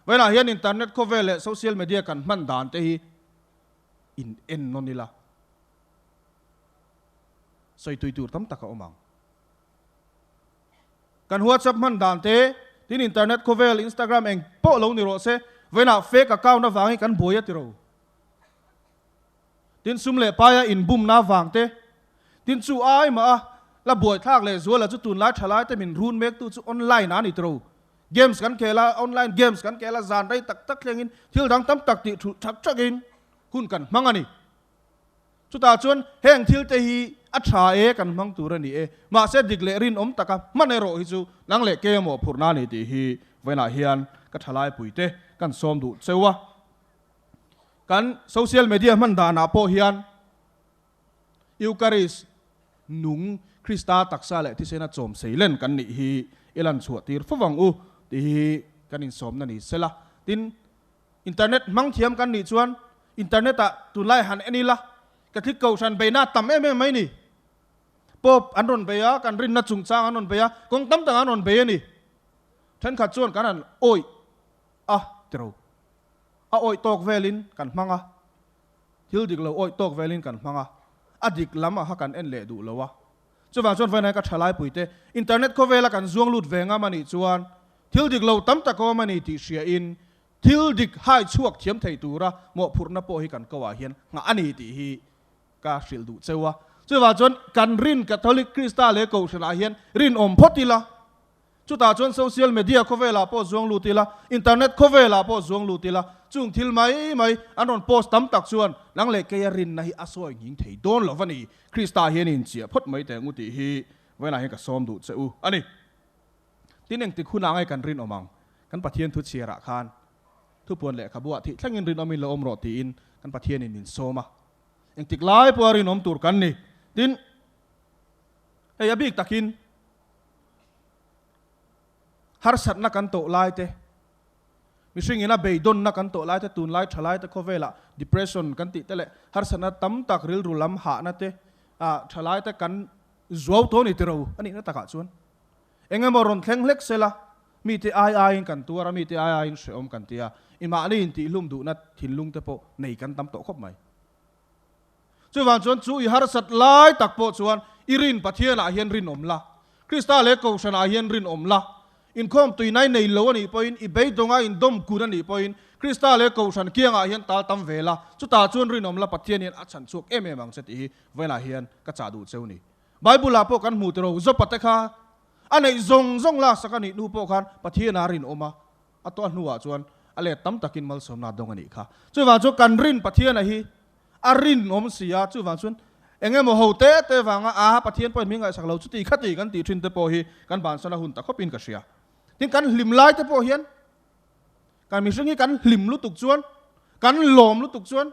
Vawiinah hian internet khawvel leh social media kan hman dan te hi in en nawn ila. Sawi tui tur tam tak a awm ang. Kan WhatsApp hman dan te, tin internet khawvel, Instagram eng pawh lo ni rawh se, vawiinah fake account avangin kan buai a ti ro. Tin sum leh paia inbumna avang te, tin chu ai mah a la buaithlak leh zuala chu tunlai thalai te min run mek tu chu online a ni ti ro. Games kan khel a, online games kan khel a, zan rei tak tak thlengin thil dang tam tak tih thulh thak thakin hun kan hmang a ni. Chutah chuan heng thil te hi a tha e, kan hmang tur a ni e, mahse dik leh rinawm taka hman erawh hi chu nang leh kei emaw phurhna a ni tih hi vawiinah hian ka thalaipui te kan sawm duh cheu a. Kan social media hman danah pawh hian Eucharist nung Krista taksa leh thisena chawm seilen kan nih hi i lan chhuah tir fo vang u tih hi kan insawmna ni sela. Tin, Internet hmang thiam kan nih chuan internet ah tunlai han en ila Catholic kohhran beihna a tam em em mai ni. Pope an rawn bei a, kan rinna chungchang an rawn bei a, kawng tam tak an rawn bei a ni. Thenkhat chuan kan han awih a tiro. A awih tawk velin kan hmang a, thil dik lo awih tawk velin kan hmang a, a dik lam ah kha kan en leh duh lo a. Chuvang chuan vawiin ah hian ka thalaipui te internet khawvela kan zuang lut ve ngam a nih chuan thil dik lo tam tak a awm a ni tih hria in Thil dik hai chhuak thiam thei tura mawhphurhna pawh hi kan ko ah hian nghah a ni tih hi ka hrilh duh cheu a. Chuvang chuan kan rin Catholic Krista leh Kohhran ah hian rinawm phawt ila, chutah chuan social media khawvelah pawh zuang lut ila, internet khawvelah pawh zuang lut ila, chung thil mai mai an rawn post tam tak chuan nang leh keia rinna hi a sawi nghing thei dawn lo va ni. Krista hian inchiah phawt mai teh ngu tih hi vawiinah hian ka sawm duh che u a ni. Tin engtik hunah nge kan rinawm ang? Kan Pathian thu chhiarah khan thupuan lehkhabu ah thih thlengin rinawmin lo awm rawh tiin kan Pathianin min sawm a. Engtik lai pawha rinawm tur kan ni. Tin, hei a bik takin harsatna kan tawh lai te, mihringin a beidawnna kan tawh lai te, tunlai thalai te khawvelah depression kan tih te leh harsatna tam tak rilru lam hahna te, thalai te kan zuau tawh a ni tiro a nihna takah chuan. Eng emaw rawn thleng hlek sela, mite ai aiin kan tuar a, mite ai aiin hrehawm kan ti a, i mahni intihhlum duhna thinlung te pawh nei kan tam tawh khawp mai. Chuvang chuan chu i harsat lai tak pawh chuan i rin Pathianah hian rinawm la, Krista leh Kohhranah hian rinawm la, inkhawm tuinai nei lo a nih pawhin, i beidawnga indawm kun a nih pawhin Krista leh Kohhran kiangah hian tal tam ve la, chutah chuan rinawm la Pathian hian a chhan chhuak em em ang che tih hi vawiinah hian ka chah duh cheu ni. Bible ah pawh kan hmu tiro, Jopa te kha a neih zawng zawng laksak a nih hnu pawh khan Pathian ah a rinawm a, a tawh hnuah chuan a let tam takin malsawmna a dawng a nih kha. Chuvang chuan kan rin Pathian a hi a rinawm si a, chuvang chuan eng emaw ho te te vanga a Pathian pawhin min ngaihsak lo chuti khati kan tih thin te pawh hi kan bansan a hun ta khawpin ka hria. Tin kan hlim lai te pawh hian kan mihring hi kan hlim lutuk chuan kan lawm lutuk chuan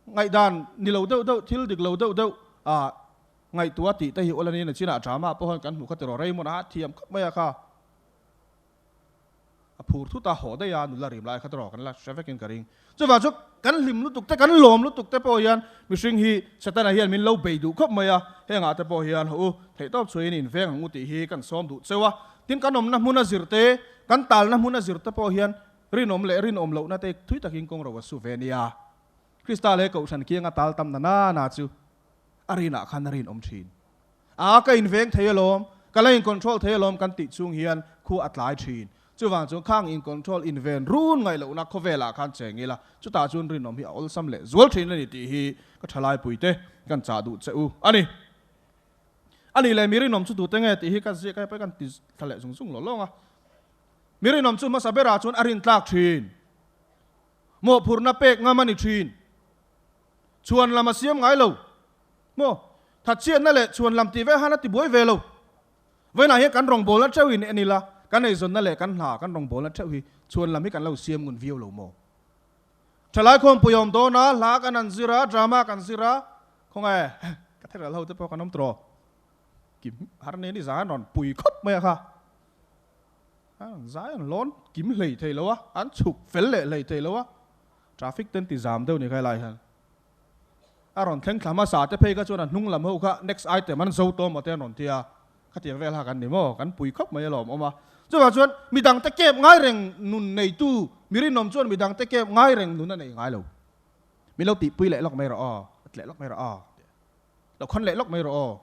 Ngaihdan ni lo deuh deuh, thil dik lo deuh deuh ah ngaihtuah tih te hi awl a ni. Nachinah drama pawh hian kan hmuh kha tiraw Raymond a thiam khawp mai a kha. A phur thut a, haw daih a, nula rim lai kha tiraw kan la hre vekin ka ring. Chuvang chu kan hlim lutuk te, kan lawm lutuk te pawh hian mihring hi Setana hian min lo bei duh khawp mai a, hengah te pawh hian haw u, theihtawp chhuahin inveng ang u tih hi kan sawm duh cheu a. Tin kan awmna hmuna zir te, kan talna hmuna zir te pawh hian Rinawm leh rinawm lohna te thui takin kawng ro a su ve nia. Krista leh Kohhran kianga tal tam na na na chu a rinah khan a rinawm thin. A ka inveng thei alawm, ka la in control thei alawm kan tih chung hian khu a tlai thin. Chuvang chuan khang in control inven run ngaih lohna khawvelah khan cheng ila, chutah chuan rinawm hi a awlsam leh zual thin a ni tih hi ka thalaipui te kan chah duh che u a ni. A nih leh mi rinawm chu tute nge tih hi ka ziak a, kan ti thla leh zung zung lawng lawng a. Mi rinawm chu hmasa berah chuan a rintlak thin. Mawhphurhna pek ngam a ni thin. Chhuan lam a siam ngai lo. Maw? Thatchhiatna leh chhuan lam tih vek han a ti buai ve lo. Vawiinah hian kan rawngbawlna theuhin en ila, Kan eizawnna leh kan hna kan rawngbawlna theuh hi chhuan lam hi kan lo siam ngun viau lo maw? Thalai khawmpui a awm dawn a, hla kan han zir a, drama kan zir a, khawnge cathedral ho te pawh kan awm tawh. Kim har nen i zai an rawn pui khawp mai a kha. An zai an lawn kim hlei thei lo a, an chhuk fel leh hlei thei lo a, traffic ten ti zam deuh ni kha helai hian. A rawn thleng thla hmasa te phei kha chuan a hnung lam ho kha next item an zo tawh maw te an rawn ti a, khatiang vel kha kan ni maw, kan pui khawp mai alawm awm a. Chuvang chuan midang te kep ngai reng nun neitu mi rinawm chuan midang te kep ngai reng nun a nei ngai lo. Min lo tihpui leh lawk mai rawh aw, a ti leh lawk mai rawh aw, lo khawn leh lawk mai rawh aw,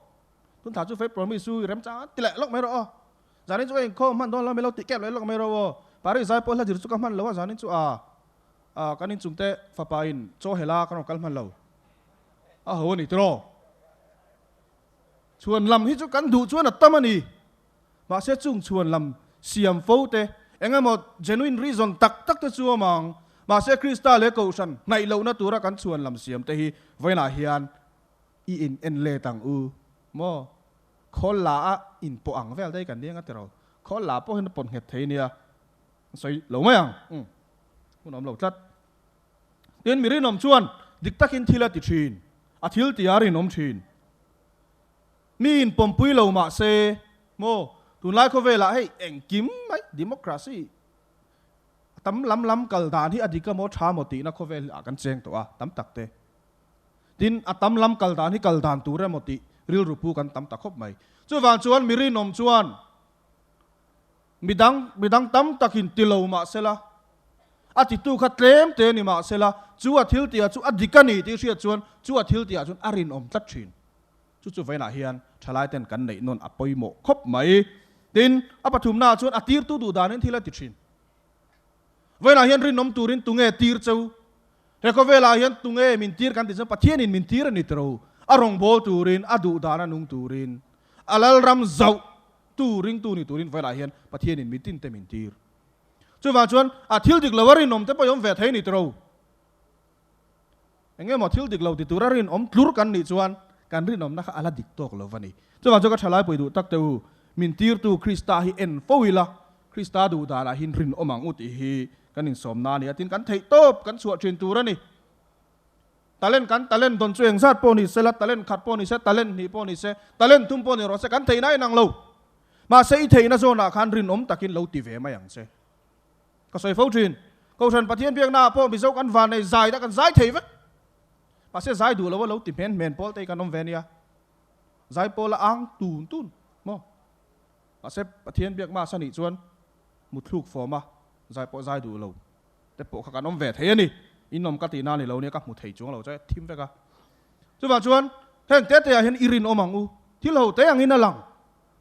tun thla chu faith promise chu i remchang a ti leh lawk mai rawh aw. Zanin chu ka inkhawm hman dawn lo, min lo tih kep leh lawk mai rawh aw. Paris zai pawh hla zir chu ka hman lo a, zanin chu a a kan inchung te fapa in chaw hela kan rawn kal hman lo. A ho a ni tiraw? Chhuan lam hi chu kan duh chuan a tam a ni. Mahse chung chhuan lam siam fo te, eng emaw genuine reason tak tak te chu awm ang. Mahse Krista leh Kohhran hnaih lohna tura kan chhuan lam siam te hi vawiinah hian i in en let ang u maw? Khawl la a in pawh ang vel daih kan nia nga tiraw? Khawl la pawh hian a pawt nghet thei nia. Sawi lo mai ang. Umm. Hun awm lo tlat. Tin, mi rinawm chuan dik takin thil a ti thin. A thil tih a rinawm thin. Mi in pawmpui lo mah se, maw, tunlai khawvelah hei engkim mai democracy a tam lam lam kal dan hi a dik a maw tha maw tihna khawvel ah kan cheng tawh a, tam tak te. Tin, a tam lam kal dan hi kal dan tur emaw tih rilru pu kan tam ta khawp mai. Chuvang chuan mi rinawm chuan Midang, midang tam takin ti lo mah sela, a titu kha tlem te ni mah sela, chu a thil tihah chu a dik a ni tih hriat chuan chu a thil tihah chuan a rinawm tlat thin. Chu chu vawiinah hian thalai ten kan neih nawn a pawimawh khawp mai. Tin, a pathumnaah chuan a tirtu duh danin thil a ti thin. Vawiinah hian rinawm turin tunge tir cheu? He khawvelah hian tunge min tir kan tih chuan Pathianin min tir a ni tiro. A rawngbâwl turin, a duh dana nung turin, a lalram zauh tu ringtu ni turin vawilah hian Pathianin mi tinte min tir. Chuvang chuan a thil dik lo a rinawm te pawh i awm ve thei ni tiro. Eng emaw thil dik lo ti tura rinawm tlur kan nih chuan kan rinawmna kha a la dik tawk lo va ni. Chuvang chuan ka thalai pui duh tak te u, min tirtu Krista hi en fo ila, Krista duh danah hin rinawm ang u tih hi kan insawmna a ni a, tin kan theih tawp kan chhuah thin tur a ni. Talent kan talent dawn chu engzat pawh ni sela, talent khat pawh ni se, talent hnih pawh ni se, talent thum pawh ni rawh se, kan theihna a inang lo. Mahse i theihna zawnah khan rinawm takin lo ti ve mai ang che. Ka sawi fo thin, Kohhran Pathian biaknaah pawh Mizo kan van nei zai ta kan zai thei vek. Mahse zai duh lo a lo ti hmen hmen pawl te hi kan awm ve nia. Zai pawl a ang tun tun maw? Mahse Pathian biak hmasa nih chuan muthluk fawm a zai pawh zai duh lo te pawh kha kan awm ve thei a ni. In awm ka tih na ni lo nia ka hmu thei chuang lo che thim vek a. Chuvang chuan heng te te ah hian i rinawm ang u. Thil ho te angin a lang.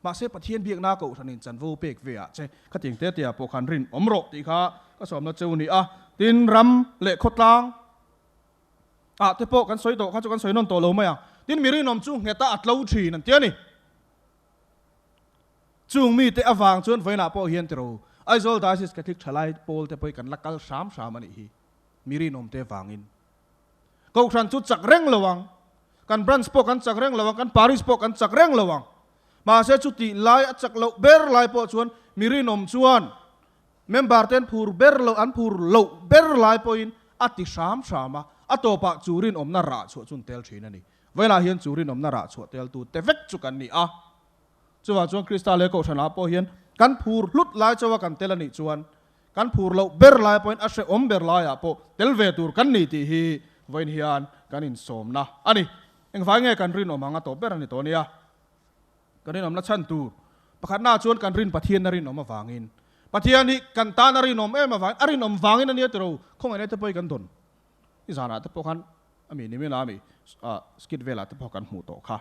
Mahse Pathian biakna kohhranin chanvo pek ve ah che khatiang te te ah pawh khan rinawm rawh tih kha ka sawmna cheu ni a. Tin ram leh khawtlang ah te pawh kan sawi tawh kha chu kan sawi nawn tawh lo mai ang. Tin mi rinawm chu nghet a a tlo thin an ti a ni. Chung mite avang chuan vawiinah pawh hian tiro Aizawl Diocese Catholic Thalai pawl te pawh hi kan la kal hram hram a nih hi, mi rinawmte vangin. Kohhran chu chak reng lo ang, kan branch pawh kan chak reng lo ang, kan parish pawh kan chak reng lo ang. Mahse chutih lai a chak loh ber lai pawh chuan mi rinawm chuan member ten phur ber loh an phur loh ber lai pawhin a ti hram hram a, a tawpah chu rinawmna rah chhuah chu an tel thin a ni. Vawiinah hian chu rinawmna rah chhuah teltu te vek chu kan ni a. Chuvang chuan Krista leh Kohhranah pawh hian kan phur hlut lai chauha kan tel a nih chuan kan phur loh ber lai pawhin a hrehawm ber laiah pawh tel ve tur kan ni tih hi vawiin hian kan insawmna a ni. Engvai nge kan rinawm ang a tawp ber a ni tawh nia. Kan rinawmna chhan tur pakhatnaah chuan kan rin Pathian a rinawm avangin Pathian hi kan tan a rinawm em avangin a rinawm vangin a nia tiro khawngaihna te pawh hi kan dawn. I zanah te pawh khan a mi nimin a mi skit velah te pawh kan hmuh tawh kha.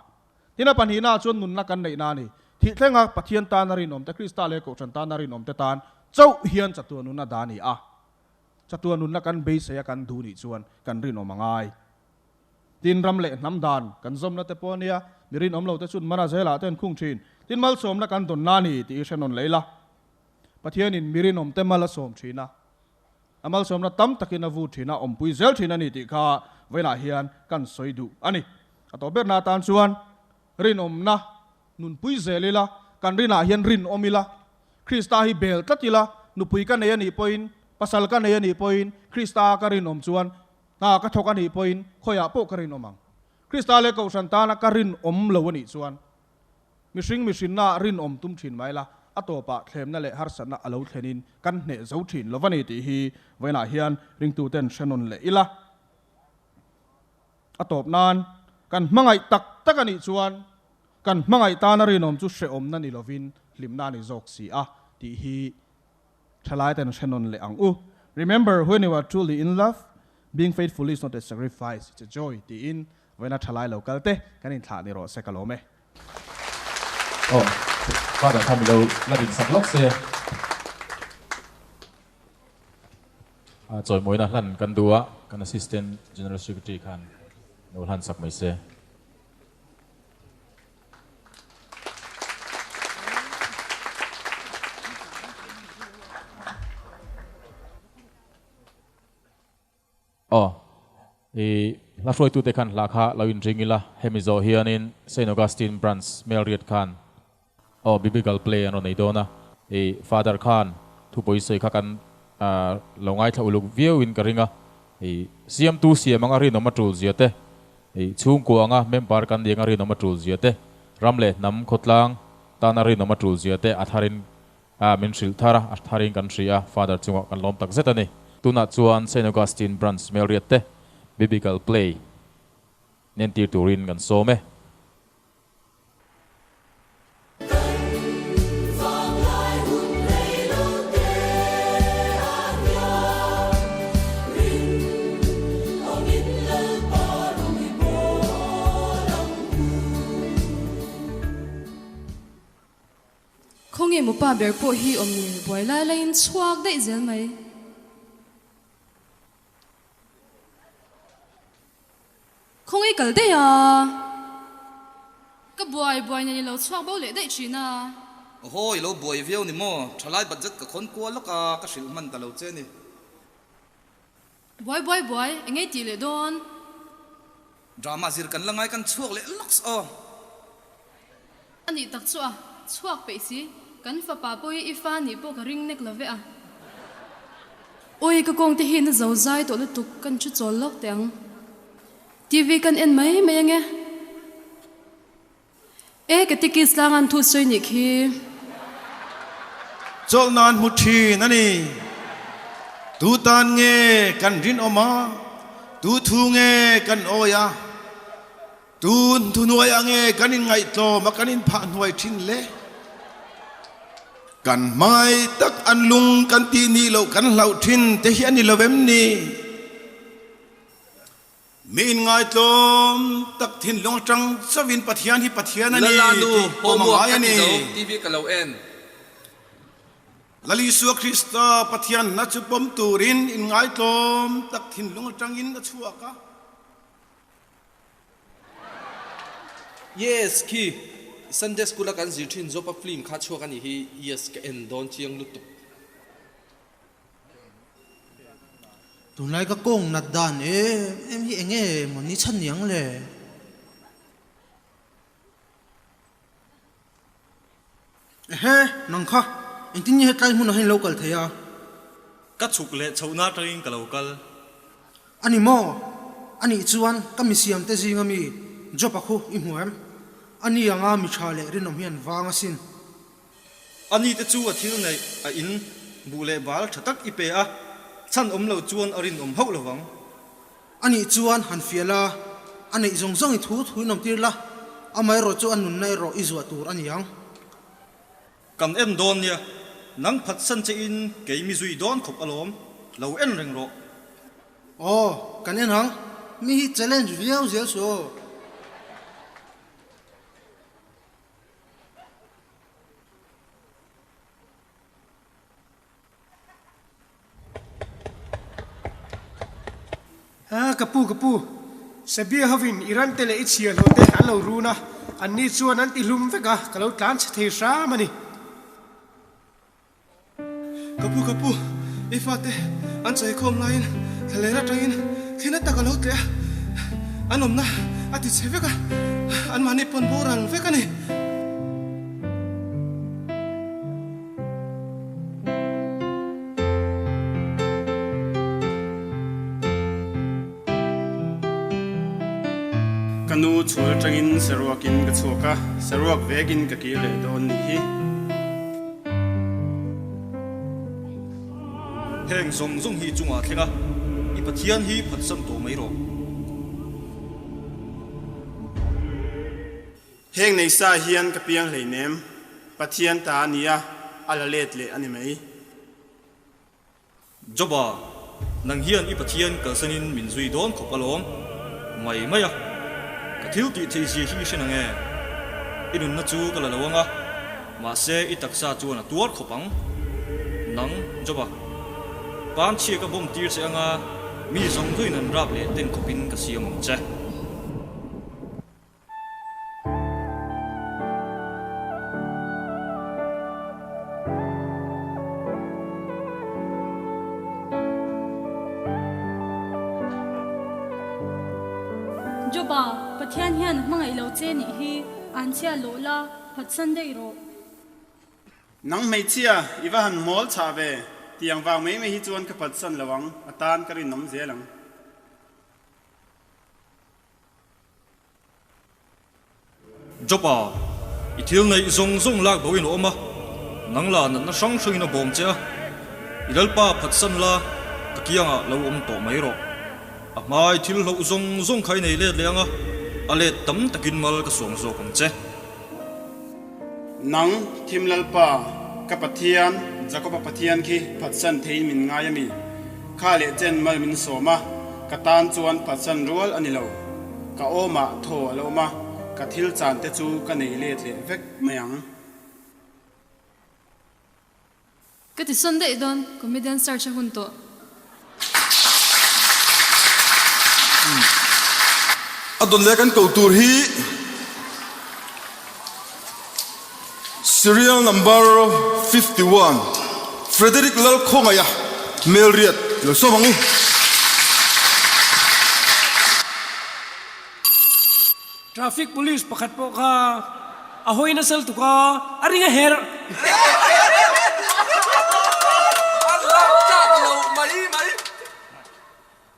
Tin a pahnihna chuan nunna kan neihna a ni. Thih thlenga Pathian tana rinawm te, Krista leh Kohhran tana rinawm te tan chauh hian chatuan nunna dah a ni a. Chatuan nunna kan beisei a kan duh nih chuan kan rinawm a ngai. Tin ram leh hnam dan kan zawmna te pawh a nia, mi rinawm lo te chuan mana zelah te an khung thin. Tin malsawmna kan dawnna a ni tih i hre nawn leh ila. Pathianin mi rinawm te mal a sawm thin a. A malsawmna tam takin a vu thin a, awmpui zel thin a ni tih kha vawiinah hian kan sawi duh a ni. A tawp berna atan chuan rinawmna nunpui zel ila, kan rinah hian rinawm ila. Krista hi bel tlat ila, nupui ka nei a nih pawhin, pasal ka nei a nih pawhin, Krista ka rinawm chuan hna ka thawk a nih pawhin khawiah pawh ka rinawm ang. Krista leh Kohhran tana ka rinawm lo a nih chuan mihring mihrinnaah rinawm tum thin mai la, a tawpah thlemna leh harsatna a lo thlenin kan hneh zo thin lo va ni tih hi vawiinah hian ringtuten hre nawn leh ila. A tawp nan kan hmangaih tak tak a nih chuan kan hmangaih tana rinawm chu hrehawmna ni lovin hlimna a ni zawk si a tih hi thalai ten hre nawn leh ang u. Remember when you are truly in love, being faithful is not a sacrifice, it's a joy tiin vawiina thalai lo kal te kan inthlah ni rawh se ka lawm e. Aw, Father kha milo la din sak lawk se. A chawimawina hlan kan duh a, kan Assistant General Secretary khan lo hlan sak mai se. Aw, i hla hruaitute khan hla kha lo inring ila, hemi zawh hianin Saint Augustine Branch Melriat khan aw Biblical play an rawn nei dawn a, i Father khan thupui sawi kha kan lo ngaithla uluk viauin ka ring a, i siamtu siam anga rinawm a tul zia te, i chhungkua anga member kan ni anga rinawm a tul zia te, ram leh hnam khawtlang tana rinawm a tul zia te a tharin A, min hrilh thar a, a tharin kan hria a, Father chungah kan lawm tak zet a ni. Tunah chuan Saint Augustine Branch Melriat te Biblical Play nentir turin kan sawm e. Khawnge maw pa ber pawh hi awm ni buai lai laiin chhuak daih zel mai. Khawnge kal daih a? Ka buai buai nen i lo chhuak bo leh daih thin a. Aw i lo buai viau ni maw? Thalai budget ka khawn kual lawk a, ka hrilh hman ta lo che ni. Buai buai buai, eng ei tih leh dawn? Drama zir kan la ngai kan chhuak leh lawks aw. A nih tak chu a, chhuak peih si, kan fapa pawh hi i fa nih pawh ka ring nek lo ve a. Awi ka kawng te hi na zo zai tawh lutuk kan thu chawl lawk teh ang. TV kan en mai mai ange. E ka tikis tlang an thu sawi nih khi. Chawlh nan hmu thin a ni. Tu tan nge kan rinawm a, tu thu nge kan awi a, tu thuhnuaiah nge kan inngaihtlawm a kan inphah hnuai thin le? Kan hmangaih tak an lung kan tih nih loh kan hlauh thin te hi a ni lo em ni? Mi inngaihtlawm tak thinlung atang chauhin Pathian hi Pathian a ni tih pawm a ngai a ni. Lal Isua Krista Pathian hna chu pawm turin inngaihtlawm tak thinlung atangin a chhuak a. Yes khi Sunday school a kan zir thin Zopa film kha chhuak a nih hi yes ka en dawn chiang lutuk. Tunlai ka kawng nat dan em em hi enge maw ni chhan niang le? Ehe, nang kha, engtin nge hetlai hmunah hian lo kal thei a? Ka chhuk leh chhohna atangin ka lo kal. A ni maw? A nih chuan ka misiam te zinga mi Job-a khu i hmu em? A ni anga mi tha leh rinawm hi an vang asin. A ni te chu a thil neih a in buh leh bal tha tak i pe a, chhan awm lo chuan a rinawm hauh lo vang. A nih chuan han fiah la, a neih zawng zawng i thu thu in awm tir la, amaherawh chu a nunna erawh i zuah tur a ni ang. Kan en dawn nia, nang phatsan che in kei mi zui dawn khawp alawm, lo en reng rawh. Aw, kan en ang, mi hi challenge viau zel suh aw. A, ka pu, ka pu, Sabia hovin Iran te leh i chhiahhlawh te an lo run a, anni chuan an ti hlum vek a, ka lo tlan chhe thei hram a ni. Ka pu, ka pu, i fate an chaikhawm laiin thlaler atangin thil na tak a lo tleh a, an awmna a ti chhe vek a, anmahni pawn boral vek a ni. Ka nu chhul atangin saruakin ka chhuak a, saruak vekin ka kir leh dawn nih hi. Heng zawng zawng hi chungah thleng a, i Pathian hi phatsan tawh mai rawh. Heng nei sa hian ka piang hleinem, Pathian ta a nia, a la let leh a ni mai. Joba, nang hian i Pathian kalsanin min zui dawn khawp alawm. Mai mai a, ka thil tih theih zia hi i hre nang e. I nunna chu ka la lo ang a, mahse i taksa chuan a tuar khawp ang. Nang, Joba, pam chhia ka bawm tir che anga mi zawng zawngin an rap leh ten khawpin ka siam ang che. Joba, Pathian hian a hmangaih lo che nih hi an chhia lawh la, phatsan daih rawh. Nang hmeichhia, i va han mawl chhah ve, tiang vang mai mai hi chuan ka phatsan lo ang, a tan ka rinawm zel ang. Job-a, i thil neih zawng zawng lak bo in a awm a, nang la natna hrang hrangin a bawm che a, i Lalpa phatsan la, ka kiangah lo awm tawh mai rawh. A hmai thil hloh zawng zawng kha i nei let leh ang a, a let tam takin mal ka sawm zawk ang che. Nang, Thim Lalpa, ka Pathian, Jakob-a Pathian khi phatsan theiin min ngai a mi? Kha leh chen mal min sawm a, ka tan chuan phatsan rual a ni lo. Ka awmah thaw a lo awm a, ka thil chan te chu ka nei let leh vek mai ang. Ka ti sawn daih dawn, comedian search a hun tawh. A dawn leh kan ko tur hi Serial number 51 Frederick Lalkhawngaia Melriat lo sawm ang u. Traffic police pakhat pawh kha a hawi nasal tuk a, a ring a herh.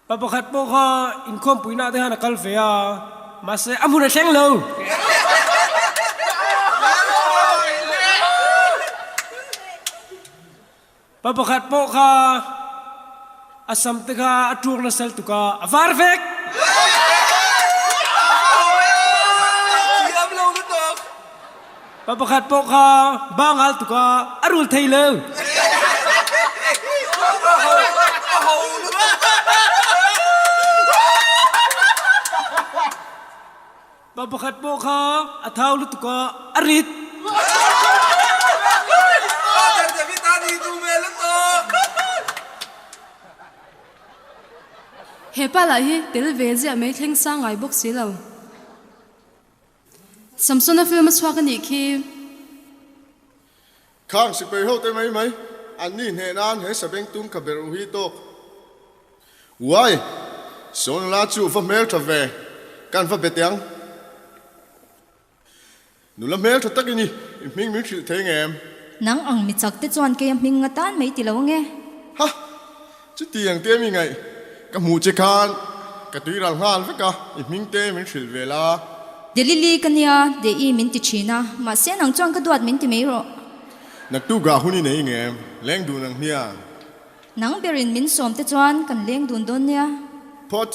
Pa pakhat pawh kha inkhawmpuina te khan a kal ve a, mahse a hmun a thleng lo. Pa pakhat pawh kha a sam te kha a ṭuak nasal tuk a, a var vek. Pa pakhat pawh kha ba ngal tuk a, a rul thei lo. Pa pakhat pawh kha a thau lutuk a, a rit. He pa lah hi tel ve ziah mai thleng sang ngai bawk si lo. Samsona film a chhuak a nih khi. Khang sipai ho te mai mai, an ni hneh nan he sabeng tum ka ber u hi tawk. Uai! Sonala chu va hmel tha ve, kan va bet ang. Nula hmel tha tak i ni, i hming min hrilh thei ngem? Nang ang mi chak te chuan kei a hming nga tan mai ti lo ange. Ha! Chuti ang te mi ngaih, ka hmuh che khan ka tui ral nghal vek a, i hming te min hrilh ve la. Delili ka nia, Dei min ti thin a, mahse nang chuan ka duat min ti mai rawh. Naktukah hun i nei ngem, leng dun ang hnia. Nang berin min sawm te chuan kan leng dun dawn nia. Phawt.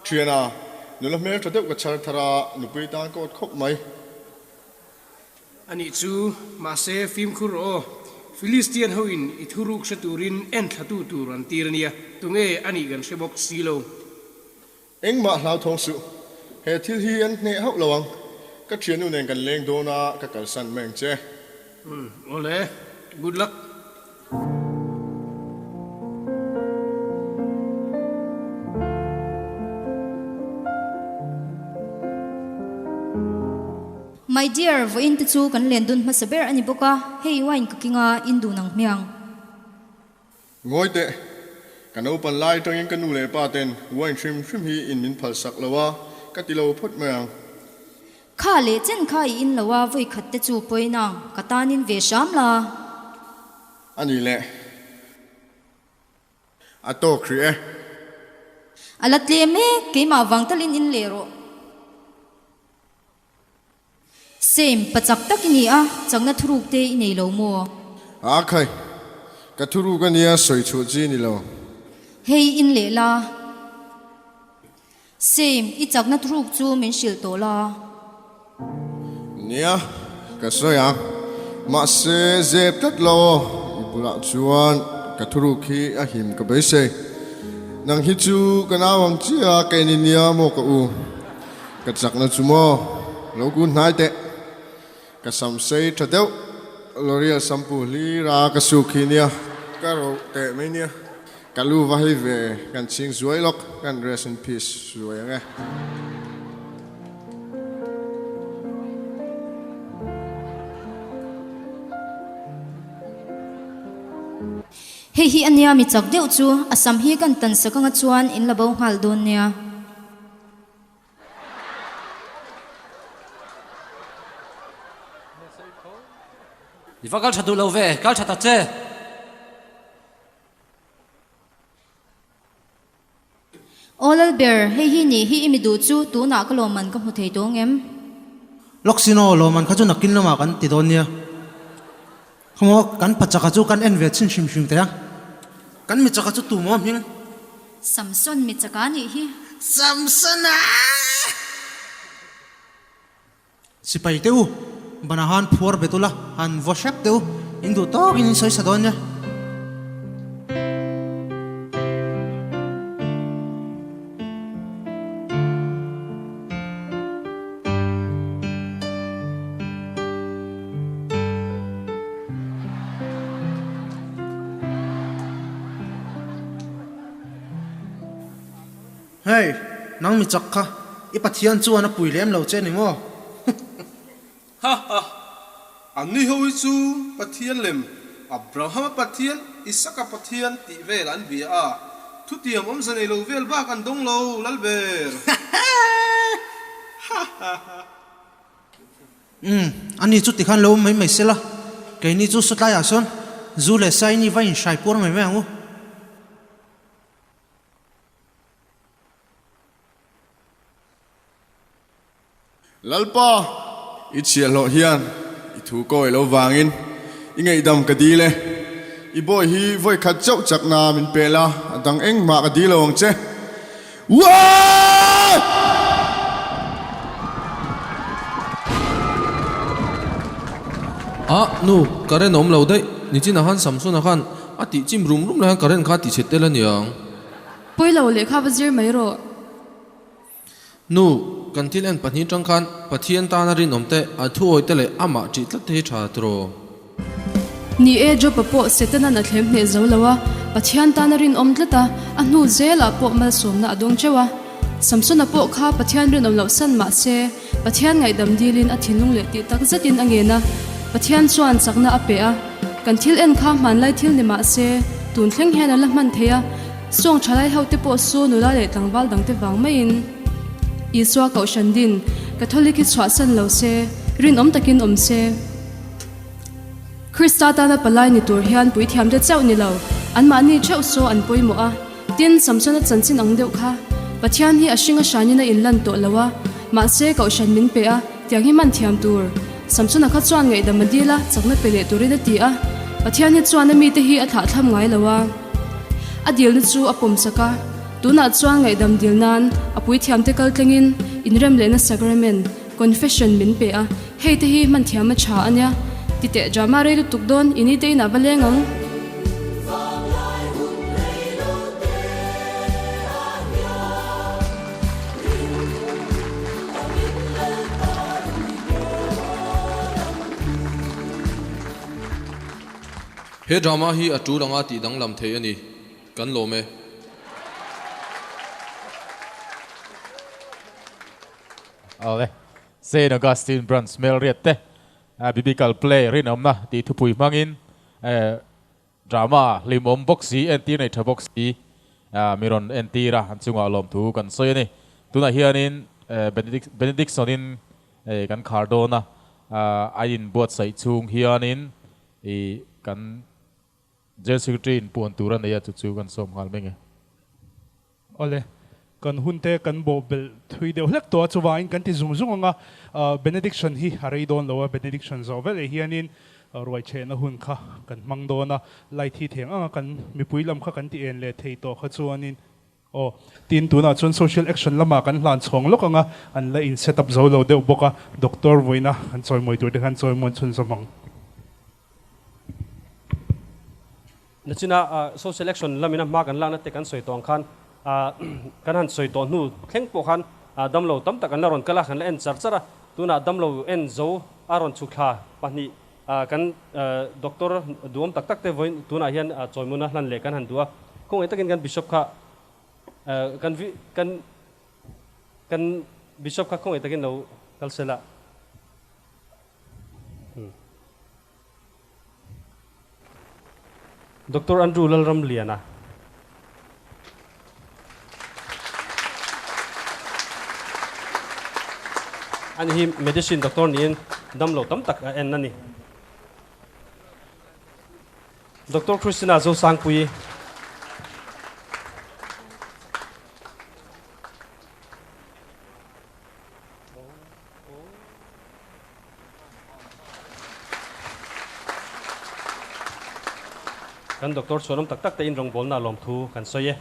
Thiana, nula hmel tha deuh ka chhar thar a, nupui tan ka awt khawp mai. A nih chu, mahse fimkhur rawh aw, Philistian hoin i thuruk hre turin en thlatu tur an tir a nia, tunge a nih kan hre bawk si lo. Engmah hlauthawng suh, he thil hi an hneh hauh lo ang, ka thiannu nen kan leng dawn a, ka kalsan mai ang che. Umm, awle, good luck. My dear, vawiin te chu kan len dun hmasa ber a ni bawk a, hei wine ka king a, in dun ang hmiang. Ngawi teh, ka naupan lai atangin ka nu leh pa ten wine hrim hrim hi in min phalsak lo a, ka ti lo phawt mai ang. Kha leh chen kha i in lo a, vawi khat te chu pawi nang, ka tan in ve hram la. A ni le. A tawk hrih e. A la tlem e, keimah vang talin in leh rawh. Same, pa chak tak i ni a, chakna thuruk te i nei lo maw? A khai, ka thuruk a nia sawi chhuah chi ni lo. Hei in leh la. Same, i chakna thuruk chu min hrilh tawh la. Nia, ka sawi ang. Mahse, zep tlat lo aw, i bulah chuan ka thuruk hi a him ka beisei. Nang hi chu ka nau ang chiah a, kei ni nia maw ka u. Ka chakna chu maw? Lo kun hnai teh. Ka sam sei tha deuh. L'Oreal shampoo hlir a ka suk hi nia. Ka roh teh mai nia. Ka lu va hei ve kan chhing zuai lawk kan rest in peace zuai ang e. Hei hi ania mi chak deuh chu a sam hi kan tan sak anga chuan in la bo nghal dawn nia. I va kal tha duh lo ve, kal tha ta che. Aw Lalber, hei hi nih hi i mi duh chu tunah ka lawmman ka hmu thei tawng em? Lawksin aw, lawmman kha chu nakin lamah kan ti dawn nia. Khaw kan pachaka chu kan en ve chhin hrim hrim teh a. Kan michaka chu tu maw hming? Samson michaka nih hi. Samson a! Sipai teh u, bana han phuar bet ula, han vaw hrep teh u, in duh tawkin in sawi sa dawn nia. Hei, nang mi chak kha, i Pathian chuan a pui lem lo che ni maw? Ha ha! An ni ho hi chu Pathian lem, Abrahama Pathian, Isaka Pathian tih vel an bia a, thutiam awmze nei lo vel bak an dawng lo, Lalber! Ha ha ha! Umm, ani chu tikhan lo awm mai mai sela, keini chu sawtlaiah sawn zu leh saini va inhrai puar mai mai ang u. Lalpa, i chhiahhlawh hian i thu kawi lo vangin i ngaihdam ka dil e. I bawi hi vawi khat chauh chakna min pe la, a dang engmah ka dil lo ang che. Uaii! A, nu, current a awm lo daih. Nichinah khan Samsona khan a tih chim rum rum lai khan current kha a tih chhe tel a niang. Pawilo lehkha va zir mai rawh. Nu, kan thil en pahnih tang khan Pathian tana rinawm te, a thuawi te leh amah ṭih tlat te hi ṭha tiraw? Ni e, Job-a pawh Setanan a thlem hneh zo lo a, Pathian tana rinawm tlat a, a hnu zelah pawh malsawmna a dawng teuh a. Samsona pawh kha Pathian rinawm loh san mah se, Pathian ngaihdam dilin a thinlung leh tih tak zetin a ngen a, Pathian chuan chakna a pe a. Kan thil en kha hmanlai thil ni mah se, tun thleng hian a la hman thei a. Sawng thalai ho te pawh su nula leh tlangval dangte vang maiin Isua kohhran din Catholic hi chhuahsan lo se, rinawm takin awm se. Krista tana palai ni tur hian puithiamte chauh ni lo, anmahni theuh saw an pawimawh a, tin Samsona chanchin ang deuh kha Pathian hi a hring a hranin a inlan tawh lo a, mahse kohhran min pe a, tiang hi man thiam tur. Samsona kha chuan ngaihdam a dil a, chakna pe leh turin a ti a, Pathian hi chuan a mite hi a thlahthlam ngai lo a. A dilna chu a pawmsak a, tunah chuan ngaihdam dil nan a puithiamte kal tlengin inrem lehna sacrament, confession, min pe a, hei te hi hman thiam a tha a nia. Ti teh drama rei lutuk dawn, i ni te inah va leng ang. He drama hi a tul anga tih danglam thei a ni. Kan lawm e. Awle. Saint Augustine Branch Hmelriat te Biblical Play rinawmna tih thupui hmangin drama hlimawm bawk si, entir nei tha bawk si mi rawn entir a, an chungah lawmthu kan sawi a ni. Tunah hianin Benedictson-in. kan khar dawn a, a inbuatsaih chhung hianin ih kan General Secretary in puan tur a nei a, chu chu kan sawm nghal meng e. Awle, kan hun te kan bawh belh thui deuh hlek tawh a, chuvangin kan ti zung zung ang a, Benediction hi a rei dawn lo a, Benediction zawh veleh hianin ruaichhehna hun kha kan hmang dawn a, light hi theng ang a, kan mipui lam kha kan ti en leh thei tawh kha chuanin aw, tin tunah chuan social action lamah kan hlan chhawng lawk ang a, an la in set up zo lo deuh bawk a, Doctor vawiina kan chawimawi tur te khan chawimawn chhunzawm ang. Nachina social action lamina hma kan lakna te kan sawi tawh ang khan kan han sawi tawh hnu thleng pawh khan damlo tam tak an la rawn kal a, kan la en char char a, tunah damlo en zo a rawn chhuk thla pahnih kan doctor duhawm tak tak te vawiin tunah hian chawimuna hlan leh kan han duh a, khawngaih takin kan bishop kha kan kan kan bishop kha khawngaih takin lo kal sela. Doctor Andrew Lalramliana. Ani hi medicine doctor niin damlo tam tak a en a ni. Doctor Christina Zosangpuii. Kan doctor chhuanawm tak tak te in rawngbawlna lawmthu kan sawi e.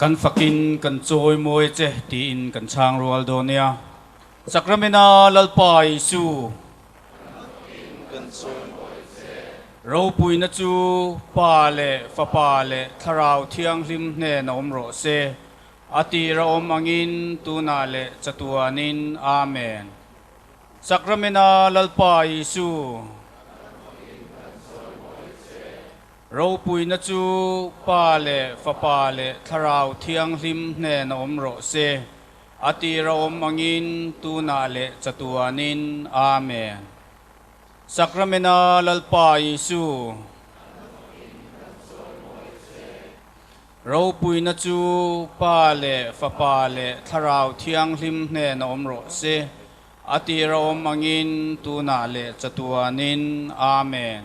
Kan fakin kan chawimawi che tiin kan chhang rual dawn nia. Sakramena Lalpa Isu. Ropuina chu Pa leh Fapa leh Thlarau Thianghlim hnen a awm rawh se. A tir a awm angin tunah leh chatuanin. Amen. Sakramena Lalpa Isu. Ropuina chu Pa leh Fapa leh Thlarau Thianghlim hnen a awm rawh se. A tir a awm angin tunah leh chatuanin. Amen. Sakramena Lalpa Isu. Ropuina chu Pa leh Fapa leh Thlarau Thianghlim hnen a awm rawh se. A tir a awm angin tunah leh chatuanin. Amen.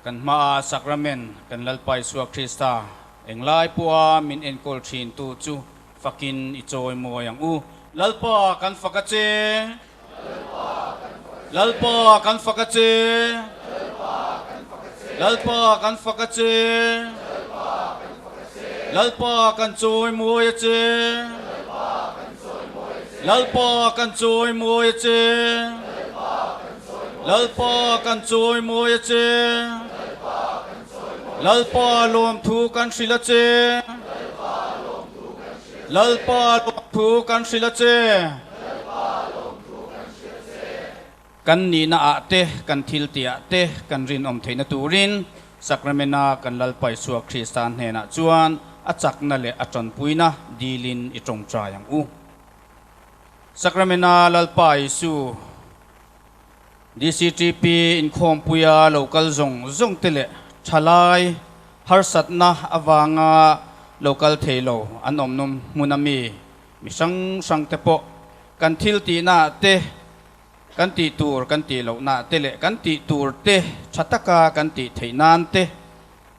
Kan hmaa Sacrament kan Lalpa Isua Krista englai pawha min enkawl thintu chu fakin i chawi mawi ang u. Lalpa kan fak a che. Lalpa kan fak a che. Lalpa kan fak a che. Lalpa kan chawi mawi a che. Lalpa kan chawi mawi a che. Lalpa kan chawi mawi a che. Lalpa lawmthu kan hrilh a che. Lalpa lawmthu kan hrilh a che. Kan nihna ah te, kan thil tih ah te kan rinawm theihna turin Sacramena kan Lalpa Isua Krista hnenah chuan a chakna leh a tanpuina dilin i tawngtai ang u. Sacramena Lalpa Isu DCTP inkhawmpuia lo kal zawng zawng te leh thalai harsatna avanga lo kal thei lo an awm nawm hmun a mi mi hrang hrang te pawh kan thil tihna ah te kan tih tur kan tih lohna ah te leh kan tih tur te tha taka kan tih theih nan te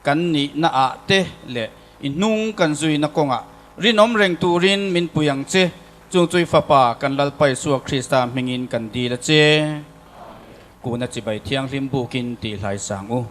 kan nihna ah te leh i hnung kan zuina kawngah rinawm reng turin min pui ang che. Chung chui Fapa kan Lalpa Isua Krista hmingin kan dil a che. Kuna chibai thianghlim bukin tih hlai sang u.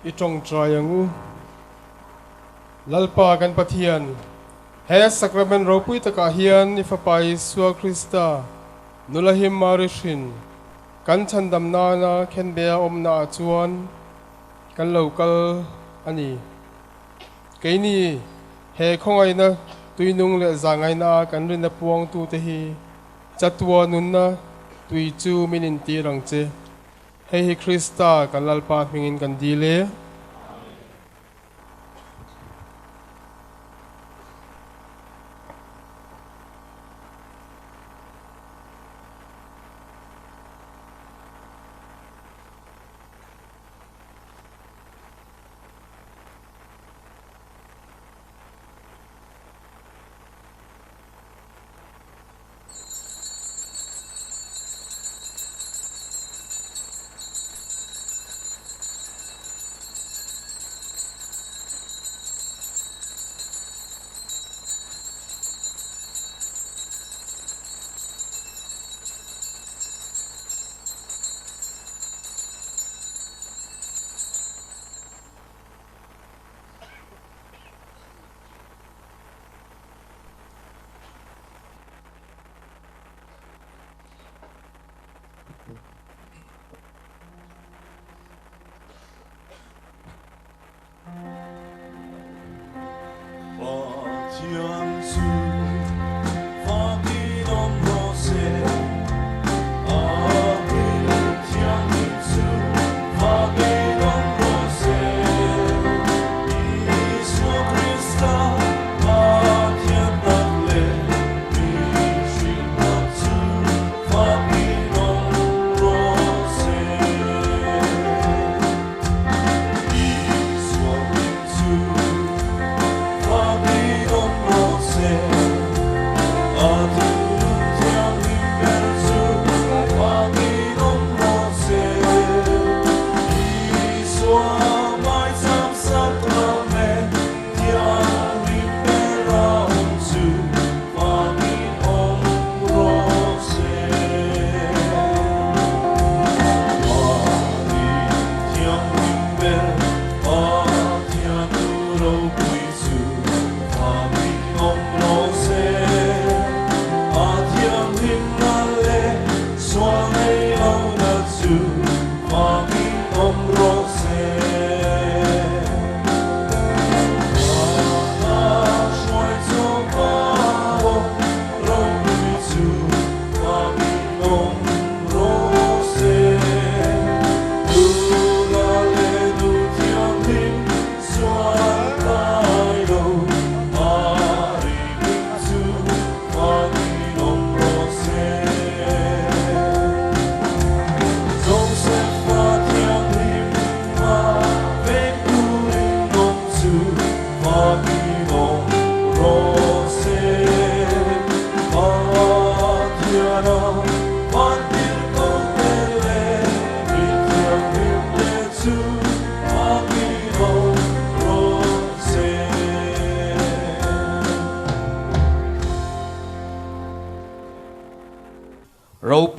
I tawngtai ang u. Lalpa kan Pathian, he Sacrament ropui takah hian i Fapa Isua Krista, nula him Mari hrin, kan chhandam nana khenbea awmna ah chuan kan lo kal a ni. Keini he khawngaihna tuinung leh zahngaihna a kan rinna puangtute hi chatua nunna tui chu min intir ang che. Hei hi Krista kan Lalpa hmingin kan dil e.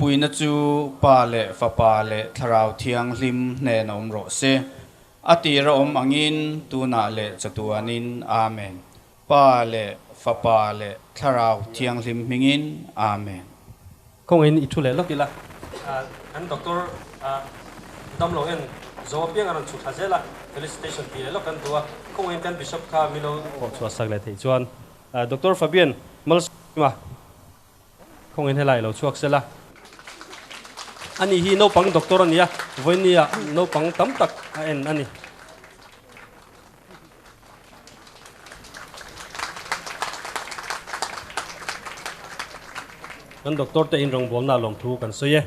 Ropuina chu Pa leh Fapa leh Thlarau Thianghlim hnena awm rawh se. A tir a awm angin tunah leh chatuanin. Amen. Pa leh Fapa leh Thlarau Thianghlim hmingin. Amen. Kawngin i thu leh lawk ila. Kan doctor damlo en zo apiang a rawn chhuk thla zel a, felicitation tih leh lawk kan duh a, kawngin kan bishop kha milo pawh chhuah sak leh theih chuan Doctor Fabian Malsawma kawngin helai lo chhuak sela. Ani hi naupang doctor a ni a, vawinia naupang tam tak a en a ni. Kan doctor te in rawngbawlna lawmthu kan sawi e.